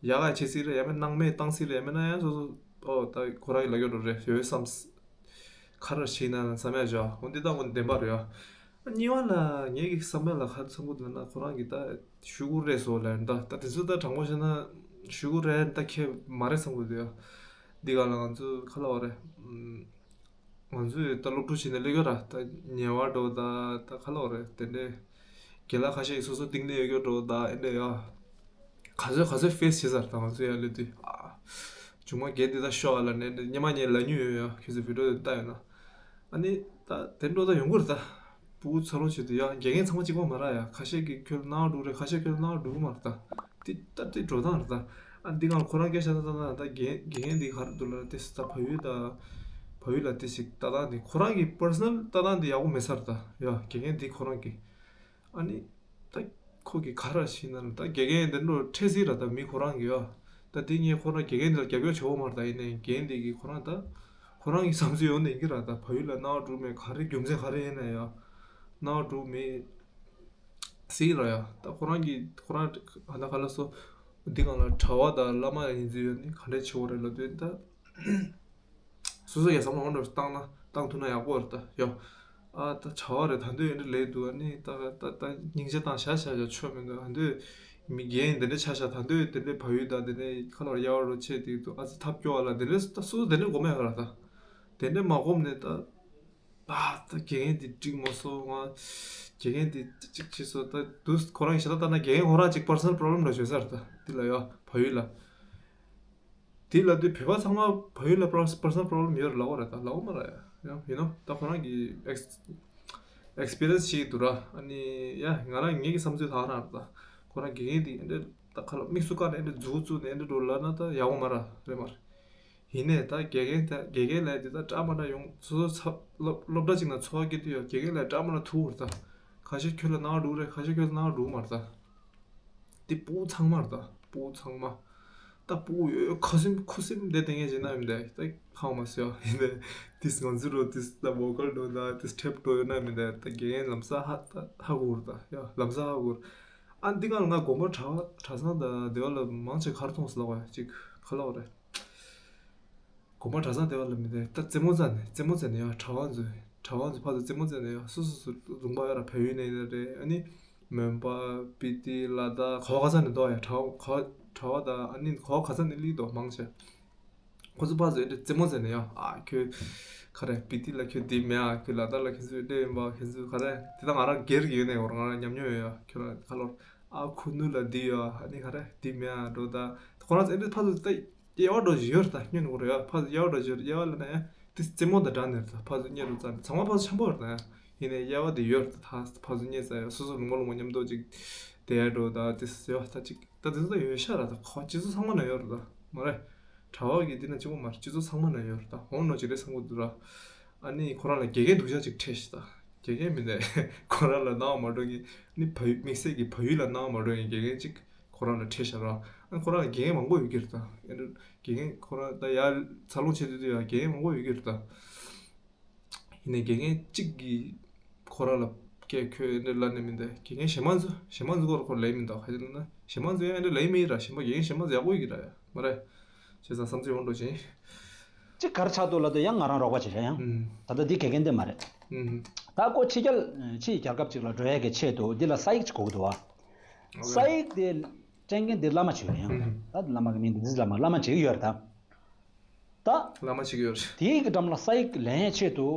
ཡག་ག་བྱེད་སྲིད་ར། ཡང་མིན་སྣང་མེད་བཏང་སྲིད་ར། ཡང་མིན་ན་ཡང་སོ་སོ་ཨོ་ད་ཁོ་རང་གི་ལ་གྱོད་འགྲོ་རེད་ཡོད་བསམ། ག་རེ་བྱེད་ན་བསམ་ཡ་བྱ། འོ་འདི་ད་འོ་བདེན་པ་རེད་ཡ། གཉིས་པ་ལ་ངེད་ཀྱི་བསམ་པ་ལ་ག་རེ་བསམ་གི་འདུག་ན། ཁོ་རང་གི་ད་ཤུ་གུ་རེད་སོ་ལ་ད། ད་དེ་ཚོ་ད་དྲང་པོ་བཤད་ན་ཤུ་གུ་རེད་ད་ཁྱད་མ་རེད་བསམ་གི་འདུག་ཡ། འདི་ག་ལ་ང་ཚོ་ག་ལབ་དགོས་རེད། ང་ཚོས་ད་སློབ་ཕྲུག་བྱས་ནས་སླེབས་ཡོད་ར། ད་ཉེ་བར་འགྲོ་ད་ད་ག་ལབ་རེད། དེ་འདྲའི་རྒན་ལགས་ཁ་ཤས་ཀྱིས་སོ་སོ་གཏིང་ནས་ཡོད་སྐྱོ་འགྲོ་ད་ཨེ་འདྲ་ཡ། ག་ཚོད་ག་ཚོད་ཕེ་སི་བྱས་ཚར། ད་ང་ཚོ་ཡར་སླེབས་དུས་ཨ། ཆུང་མ་རྒན་འདི་ད་ཤོག་ཨ་ལབ་ནས་སྔོན་མ་ངས་ལབ་མྱོང་ཡོད་ཡ། ཁྱོད་ཚོ་བི་ཌིའོ་དེ་ལྟ་ཡོད་ན། ཨ་ནི་ད་དེ་འགྲོ་ད་ཡོང་གི་རེད་ད། ཕྲུ་གུ་འཚར་ལོངས་བྱེད་དུས་ཡ་དགེ་རྒན་ཚང་མ་གཅིག་པ་མ་རེད་ཡ། ཁ་ཤས་ཀྱིས་ཁྱོད་ལ་སྣང་བ་འགྲོ་གི་རེད། ཁ་ཤས་ཁྱོད་ལ་སྣང་བ་འགྲོ་གི་མ་རེད་ད། དེ་ལྟ་དེ་འགྲོ་སྟངས་རེད་ད། ཨ་འདི་སྒང་ཁོ་རང་སྐད་ཆ་ལྟ་སྟངས་ད་དགེ་དགེ་རྒན་འདི་ག་རེ་འདུག་ལབ་དེ་ད་བལ་ཡུལ་ད། བལ་ཡུལ་ལ་དེ་ཞིག་ལྟ་སྟངས་དེ་ཁོ་རང་གི་པར་སོ་ནལ་ལྟ་སྟངས་དེ་ཡག་པོ་མེད་ས་རེད་ད། ཡ་དགེ་རྒན་འདི་ཁོ་རང་གི་ཨ་ནི་ད་ཁོ་གི་ག་རེ་ཞིག་ན་ད་དགེ་རྒན་དེ་འདྲ་འཕྲད་སྲིད་ར་ད་མི་ཁོ་རང་གི་ཡ། ད་དེ་ངས་ཁོ་རང་དགེ་རྒན་འདི་ལ་རྒྱབ་སྐྱོར་བྱེད་དགོས་མ་རེད་ད། ཡིན་ནའི་དགེ་རྒན་འདི་གི་ཁོ་རང་ད་ཁོ་རང་གི་བསམ་ཚུལ་ཡོང་ནས་ཡིན་གི་ར། ད་བལ་ཡུལ་ལ་སྣང་བ་འགྲོ་མེད་ག་རེ་རྒྱུ་མཚན་ག་རེ་ཡིན་ན་ཡ་སྣང་བ་འགྲོ་མེད། སྲིད་ར་ཡ། ད་ཁོ་རང་གི་ཁོ་རང་ཨ་ད་ག་ལ་སོ་འདི་གང་ལ་གྲྭ་བ་དང་བླ་མ་ཡིན་ཚུལ་ཡོད་ནི་ག་འདྲས་ཆེ་བོ་རེད་ལབ་དུས་ད། སོ་སོ་ཡ་བསམ་བློ་འདྲ་བཏང་ན་བཏང་ཐུབ་ན་ཡག་པོ་རེད་ད་ཡ། ཨ་ད་གྲྭ་བ་རེད་ད་འདོད་ཡིན་འདྲ་ལས་འདུག་ཨ་ནི་ད་ད་ད་སྙིང་རྗེ་བཏང་བཞག་བཞག་བཞག་ཆོ་མི་འདུག་ཨ་འདོད་མི་རྒན་འདི་འདྲ་ཆ་བཞག་ད་འདོད་དེ་འདྲས་བལ་ཡུལ་ད་དེ་འདྲས་ཁ་ལོར་གཡར་བ་རོ་ཆེ་དེ་འདུག་ཨ་ཙི་ཐབས་སྐྱོ་བ་ལ་དེ་འདྲས་ད་སོ་སོ་དེ་འདྲས་གོ་མེད་ག་ར་ད། དེ་འདྲས་མ་གོམས་ནས་ད། ཨ་ད་དགེ་རྒན་འདི་འགྲིག་མ་སོང་། ང་དགེ་རྒན་འདི་གཅིག་བྱས་སོ་ད་དུས་ཁོ་རང་གི་ཞེ་ད་ལྟ་ན་དགེ་རྒན་ཁོ་རང་གཅིག་པར་སོ་ནལ་པོ་རོབ་ལེམ་འདྲ་བྱོས་ས་རེད་ད་འདི་ལ་ཡ་བལ་ཡུལ་ལ། དེ་ལ་དུས་བོད་པ་ཚང་མ་བལ་ཡུལ་ལ་པར་སོ་ནལ་པོ་རོབ་ལེམ་ཡོད་རེད་ལབ་དགོས་རེད་ད་ལབ་དགོས་མ་རེད་ཡ། ཡིན་ནོ་ད་ཁོ་རང་གི་ཨེགས་ཨེགས་པི་རི་ཡན་སི་བྱེད་ཀྱི་འདུག་ར། ཨ་ནི་ཡ་ང་རང་ངེད་ཀྱི་བསམ་ཚུལ་ད་ག་རང་རེད་ད། ཁོ་རང་དགེ་རྒན་འདི་ཨེ་འདྲ་ད་ཁ་ལ་དམིགས་སུ་བཀར་ནས་ཨེ་འདྲ་མཛུབ་བཙུགས་ནས་ཨེ་འདྲ་འགྲོ་ལབ་ན་ད་ཡག་པོ་མ་རེད་རེད་མ་རེད། ཡིན་ནའི་ད་དགེ་རྒན་ད་དགེ་རྒན་ལས་དེ་ད་འདྲ་མ་འདྲ་ཡོང་སོ་སོ་ཚ་སློབ་སློབ་གྲྭ་གཅིག་ན་འཚོ་བ་སྐྱེལ་དུས་ཡོད་དགེ་རྒན་ལས་འདྲ་མ་འདྲ་ཐུག་བར་ད། ཁ་ཤས་ཁྱོད་ལ་སྣང་བ་འགྲོ་གི་རེད། ཁ་ཤས་ཁྱོད་ལ་སྣང་བ་འགྲོ་གི་མ་རེད་ད། དེ་ཕྲུ་གུ་ཚང་མ་རེད་ད་ཕྲུ་གུ་ཚང་མ། ད་ཕྲུ་གུ་ཡོད་ཡོད་ཁ་སེམས་ཁུ་སེམས་བདེ་བདེ་ངེས་བྱས་ན་ཡིན་ད་ད་ཧང་མ་སེ་ཡ་ཡིན་ད། དེས་ང་ཚོ་རོ་དེས་ད་བོ་ཀལ་འགྲོ་ད་དེས་ཁྲེབ་འགྲོ་ཡོད་ན་མིན་ད་ད་དགེ་རྒན་ལམ་སང་ཧ་ད་ཧ་གོ་རེད་ད་ཡ་ལམ་སང་ཧ་གོ་རེད། ཨ་འདི་ག་ལ་ང་དགོན་པ་གྲྭ་གྲྭ་ཚང་དང་སྡེ་བ་ལ་མང་ཆེ་ག་རེ་མཐོང་སོང་ལབ་པ་ཅིག་ག་ལབ་པ་རེད། དགོན་པ་གྲྭ་ཚང་སྡེ་བ་ལ་མི་དེ་ད་རྩེད་མོ་རྩེ་ནས་རྩེད་མོ་རྩེ་ནས་ཡང་གྲྭ་བ་ཚོས་གྲྭ་བ་ཚོས་ཕར་ཚུར་རྩེད་མོ་རྩེ་ནས་ཡང་སོ་སོ་སོ་ལུང་པ་ཡོད་ར་བལ་ཡུལ་ནས་ཡིན་ན་རེད། ཨ་ནི་མོན་པ་སྤི་ཏི་ལ་དྭགས་ག་བ་ག་ས་ནས་འདུག་ཡ་གྲྭ་བ་ག་གྲྭ་བ་དང་ཨ་ནི་ག་བ་ག་ས་ནས་སླེབས་འདུག་མང་ཆེ། ཁོ་ཚོ་ཕར་ཚུར་ཨེ་འདྲ་རྩེད་མོ་རྩེ་ནས་ཡང་ཨ་ཁྱོད་ག་རེ་སྤི་ཏི་ལ་ཁྱོད་འདི་མེད་ཨ་ཁྱོད་ལ་དྭགས་ལ་ཁྱོད་ཚོ་ཨེ་འདྲ་ཡིན་པ་ཁྱོད་ཚོ་ག་རེ་དེ་ད་ང་རང་སྒེར་གྱི་ཡོད་ནས་ང་རང་ཉམས་མྱོང་ཡོད་ཡ་ཁྱོད་རང་ག་ལོར་ཨ་ཁུ་ནུ་ལ་འདི་ཡོད་ཨ་ནི་ག་རེ་འདི་མེད་ཨ་འགྲོ་ད་ཁོ་རང་ཚོ་ཨེ་འདྲ་ཕར་ཚུར་ད། དབྱེ་བ་འགྲོ་བཞིན་ཡོད་རེད་ད་སྨྱོ་ནི་ངོ་རེད་ཡ། ཕར་ཚུར་དབྱེ་བ་འགྲོ་བཞིན་ཡོད་རེད། དབྱེ་བ་ལབ་ན་ཡ་དེ་རྩེད་མོ་དང་འདྲ་ནི་རེད་ད། ཕར་ཚུར་གཉེར་རུ་རྩ་ནི་ཚང་མ་ཕར་ཚུར་འཆམ་པོ་རེད་ད་ཡ། ཡིན་ནའི་དབྱེ་བ་དེ་ཡོད་རེད་ད། ད་ཕར་ཚུར་གཉེར་རྩ་ཡ་སོ་སོ་ལུང་པ་ལུང་པ་མཉམ་དུ་ཅིག་བསྡད་འགྲོ་ད་དེ་ཡོད་ད་ཅིག་ད་དེ་ཚོ་ད་ཡོད་ཤག་ར་ད་ཁོ་སྤྱི་ཚོགས་ཚང་མ་ན་ཡོད་རེད་ད་མ་རེད། གྲྭ་བ་གི་འདི་ན་གཅིག་པོ་མ་རེད། སྤྱི་ཚོགས་ཚང་མ་ན་ཡོད་རེད་ད། འོང་ནོ་ཅིག་རེད་བསམ་གི་འདུག་ར། ཨ་ནི་ཁོ་རང་ལ་དགེ་རྒན་སྡུག་ཅག་ཅིག་འཕྲད་ཤག་ད། དགེ་རྒན་མིན་ནས་ཁོ་རང་ལ་སྣང་བ་མ་འགྲོ་མཁན་ནི་བལ་ཡུལ་དམིགས་བསལ་གྱི་བལ་ཡུལ་ལ་སྣང་བ་མ་འགྲོ་མཁན་དགེ་རྒན་ཅིག་ཁོ་རང་ལ་འཕྲད་ཤག་ར། ཨ་ཁོ་རང་ལ་དགེ་རྒན་མང་པོ་ཡོད་ཀྱི་རེད་ད། ཨེ་འགྲོ་དགེ་རྒན་ཁོ་རང་ད་ཡར་འཚར་ལོངས་བྱེད་དུས་དུས་ཡང་དགེ་རྒན་མང་པོ་ཡོད་ཀྱི་རེད་ད། ཡིན་ནའི་དགེ་རྒན་གཅིག་གིས་ཁོ་རང་ལ་སྐད་ཁོས་ཨེ་འདྲ་ལབ་ནས་མིན་ད། དགེ་རྒན་གཞན་མ་ཚོ་གཞན་མ་ཚོ་སྐོར་ཁོ་ལབ་མིན་ད། ག་ཅི་ལབ་ན་གཞན་མ་ཚོ་ཡང་ཨེ་འདྲ་ལབ་མི་ཡིན་ར། གཞན་པ་དགེ་རྒན་གཞན་མ་ཚོ་ཡག་པོ་ཡོད་ཀྱི་ར་ཡ་མ་རེད། བྱས་ཙང་བསམ་ཚུལ་ཡོང་འགྲོ་ཅིང་། གཅིག་ག་རེ་ཆགས་འདུག་ལབ་དུས་ཡང་ང་རང་རོགས་པ་བྱེད་ཤག་ཡང་། ཨུམ། ད་ལྟ་འདི་དགེ་རྒན་དེ་མ་རེད། ཨུམ། ད་ཁོ་ཕྱི་རྒྱལ་ཕྱི་ཡི་རྒྱལ་ཁབ་ཅིག་ལ་འགྲོ་ཡས་ཀྱི་ཆེད་དུ་འདི་ལ་ས་ཡིག་ཅིག་དགོས་ཀྱི་འདུག་བ། ཨོ་ས་ཡིག་དེ་སྤྲད་མཁན་དེ་བླ་མ་ཅིག་ཡོད་ཡང་། ཨུམ། ད་བླ་མ་གི་མིང་དེ་འདི་བླ་མ་བླ་མ་ཅིག་ཡོད་རེད་ད། ད་བླ་མ་གཅིག་ཡོད་རེད། དེའི་གི་འགྲམ་ལ་ས་ཡིག་ལེན་ཡས་ཆེད་དུ་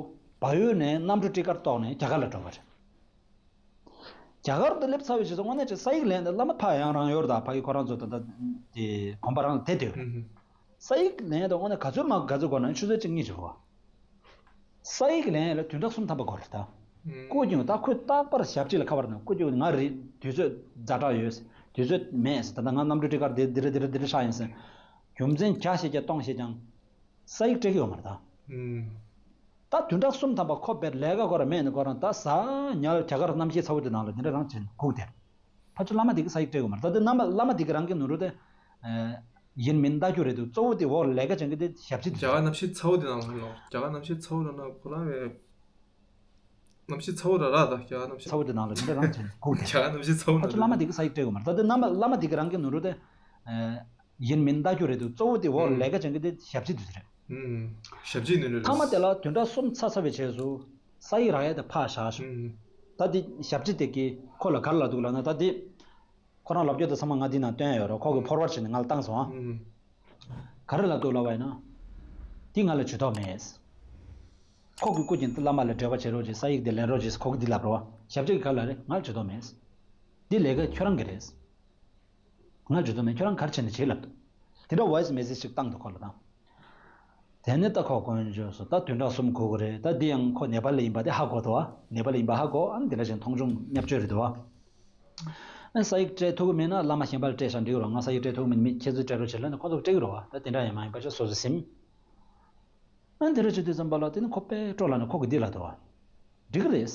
བལ་ཡུལ་ནས་གནམ་གྲུ་ཊི་ཀཊ་གཏོང་ནས་རྒྱ་གར་ལ་འགྲོ་བ་རེད། རྒྱ་གར་དུ་སླེབས་ཚར་བའི་རྗེས་སུ་དངོས་གནས་ཀྱི་ས་ཡིག་ལེན་ཏེ་བླ་མ་ཕ་ཡང་རང་ཡོད་རེད། ད་ཕ་གི་ཁོ་རང་ཚོ་ད་ལྟ་དེ་དགོན་པ་རང་ལ་དེ་དེ་ཡོད་རེད། ས་ཡིག་ལེན་ཡས་དེ་དངོས་གནས་ག་ཚོད་མང་ག་ཚོད་དགོས་ན་ཆུ་ཚོད་གཅིག་གཉིས་བྱེད་དགོས། ས་ཡིག་ལེན་ཡས་ལ་བདུན་ཕྲག་གསུམ་ཐམ་པ་འགོར་རེད་ད། སྐུ་མཁྱེན་ད་ཁོས་རྟག་པར་ཞབས་ཕྱི་ལ་ཁ་པར་ནས་སྐུ་མཁྱེན་ང་རེད་དུས་ཚོད་ཛ་དྲག་ཡོད། དུས་ཚོད་མེད། ད་ལྟ་ང་གནམ་གྲུ་ཊི་ཀཊ་འདི་འདི་རེད་འདི་རེད་འདི་རེད་ཆགས་ཡིན་ཟེར། རྒྱུ་མཚན་བརྒྱ་བཤད་ཀྱང་སྟོང་བཤད་ཀྱང་ས་ཡིག་སྤྲད་ཀྱི་ཡོད་མ་རེད་ད། ད་བདུན་ཕྲག་གསུམ་ཐམ་པ་ཁོ་བེད་ལས་ཀ་ཁོ་ར་མེད་ནས་ཁོ་རང་ད་ཟ་ཉལ་རྒྱ་གར་གནམ་གཤིས་ཚ་བོ་དེ་ནང་ལ་དེ་འདྲ་རང་བྱས་ནས་སྒུག་བསྡད། ཕར་ཚུར་བླ་མ་དེ་གི་ས་ཡིག་སྤྲད་དགོས་མ་རེད། ད་དེ་རྣམ་པ་བླ་མ་དེ་གི་རང་གི་ནོར་བུ་དེ་ཡིན་མིན་ལྟ་རྒྱུ་རེད་འདུག་གཙོ་བོ་དེ་འོག་ལས་ཀ་བྱེད་མཁན་དེ་ཞབས་ཕྱི་དེ་རྒྱ་གར་རེད། གནམ་གཤིས་ཚ་བོ་དེ་ནང་ལ་ལོག་རྒྱ་གར་གནམ་གཤིས་ཚ་བོ་ལ་ན་ཁོ་རང་བས་གནམ་གཤིས་ཚ་བོ་ར་ར་ད་རྒྱ་གར་གནམ་གཤིས་ཚ་བོ་དེ་ནང་ལ་དེ་འདྲ་རང་བྱས་སྒུག་རྒྱ་དེ་གར་གནམ་གཤིས་ཚ་བོ་ཕར་ཚུར་བླ་མ་དེ་གི་ས་ཡིག་སྤྲད་དགོས་མ་རེད། ད་དེ་རྣམ་པ་བླ་མ་དེ་གི་རང་གི་ནོར་བུ་དེ་ཡིན་མིན་ལྟ་རྒྱུ་རེད་འདུག་གཙོ་བོ་དེ་འོག་ལས་ཀ་བྱེད་མཁན་དེ་ཞབས་ཕྱི་དེ་རེད། ཞབས་ཕྱི་ནོར་བུ་རེད། ཐ་མ་དེ་ལ་བདུན་ཕྲག་གསུམ་ཚར་ཚར་བའི་རྗེས་སུ་ས་ཡིག་རག་ཡས་དེ་ཕར་བཞག་ཞོག་ད་དེ་ཞབས་ཕྱི་དེ་གི་ཁོ་ལ་ག་རེ་ལབ་འདུག་ལབ་ན་ད་དེ། ཁོ་རང་ལབ་རྒྱུ་དེ་ཚང་མ་ང་འདི་ནང་བཏོན་ཡོད་རེད། ཁོ་གིས་ཕོར་ཝཌ་བྱས་ནས་ང་ལ་བཏང་སོང་ཨ། ཨུམ། ག་རེ་ལབ་འདུག་ལབ་པ་ཡིན་ན། འདི་ང་ལ་ཇུས་གཏོགས་མེད། ཁོ་གིས་སྐུ་མཁྱེན་བླ་མ་ལ་འབྲེལ་བ་བྱེད་རོགས་བྱེད། ས་ཡིག་འདི་ལེན་རོགས་བྱེད། ཁོ་གིས་འདི་ལབ་རོགས། ཞབས་ཕྱི་གིས་ག་རེ་ལབ་རེད། ང་ལ་ཇུས་གཏོགས་མེད། འདི་ལས་ཀ་ཁྱོད་རང་གི་རེད། ང་ལ་ཇུས་གཏོགས་མེད། ཁྱོད་རང་ག་རེ་བྱས་ནས་བྱེད་ལབ་འདུག་དེ་འདྲ་ཝོ་ཡི་སི་མེ་སེ་ཇི་ཞིག་བཏང་འདུག་ཁོ་ལ་ད། དེ་ནས་ད་ཁོ་དཀོན་མཆོག་གསུམ་ད་བདུན་ཕྲག་གསུམ་སྒུག་གི་རེད། ད་འདི་ཡང་ཁོ་ནེ་པཱལ་ལ་ཡིན་པ་དེ་ཧ་གོ་འདུག་ཨ། ནེ་པཱལ་ལ་ཡིན་པ་ཧ་གོ་ཨ། འདི་འདྲ་ཞིག་མཐོང་ཆུང་བརྙས་བཅོས་རེད་འདུག་ཨ། ཨ་ས་ཡིག་སྤྲད་ཐུབ་ཀྱི་མེད་ན་བླ་མ་གཞན་པ་ལ་སྤྲད་བཞག་འགྲིག་གི་རེད། ང་ས་ཡིག་སྤྲད་ཐུབ་ཀྱི་མེད། མི་ཁྱེད་ཚོས་སྤྲད་རོགས་བྱེད་ལབ་ནས་ཁོ་ཚོ་སྤྲད་ཀྱི་རེད་བ། ད་དེ་འདྲ་ཡང་མ་ཡིན་པ་ཆ་སོ་སོས་ཟིན། ཨ་འདི་འདྲ་བྱེད་དུས་ཙམ་པ་ལ་དེ་ནི་ཁོ་དཔེ་སྤྲོ་ལངས་ནས་ཁོ་གིས་འདི་ལབ་འདུག་བ། འགྲིག་གི་རེད།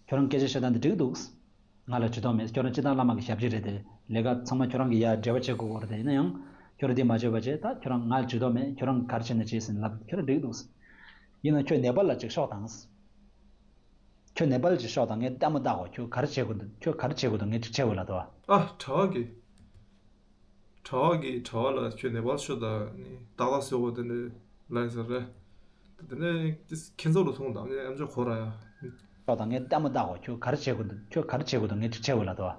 ཁྱོད་རང་སྐད་ཆ་བཤད་སྟངས་འདི་འགྲིག་གི་འདུག་ང་ལ་ཇུས་གཏོགས་མེད། ཁྱོད་རང་སྤྱིར་བཏང་བླ་མ་གི་ཞབས་ཕྱི་རེད་དེ། ལས་ཀ་ཚང་མ་ཁྱོད་རང་གི་ཡ་འབྲེལ་བ་བྱེད་དགོས་ཀྱི་རེད་དེ། ཡིན་ན་ཡང་ཁྱོད་རང་འདི་མ་བྱས་པ་བྱས། ད་ཁྱོད་རང་ང་ལ་ཇུས་གཏོགས་མེད། ཁྱོད་རང་ག་རེ་བྱས་ན་བྱས་ཟིན་ལབ། ཁྱོད་རང་འགྲིག་གི་འདུག་ཡིན་ན་ཁྱོད་ནེ་པཱལ་ལ་ཅིག་ཤོག་དང་། ཁྱོད་ནེ་པཱལ་ཅིག་ཤོག་དང་། ངས་ལྟད་མོ་ལྟ་གོ། ཁྱོད་ག་རེ་བྱེད་དགོས་འདུག་ཁྱོད་ག་རེ་བྱེད་དགོས་འདུག་ངས་ཅིག་བྱེད་འོ་ལབ་འདུག་བ། ཨ་གྲྭ་བ་གིས། གྲྭ་བ་གིས་གྲྭ་བ་ལ་ཁྱོད་ནེ་པཱལ་ཤོག་དང་ནི་ཏག་ཏག་བཟོ་དགོས་དེ་འདྲ་ལབ་ཡིན་ས་རེད། ད་དེ་ནས་ཁྱེད་ཚོ་ལ་ཐུག་དང་ནི་ཨམ་ཅོག་གོ་ར་ཡ། ཤོག་དང་། ངས་ལྟད་མོ་ལྟ་གོ། ཁྱོད་ག་རེ་བྱེད་དགོས་འདུག་ཁྱོད་ག་རེ་བྱེད་དགོས་འདུག་ངས་ཅིག་བྱེད་འོ་ལབ་འདུག་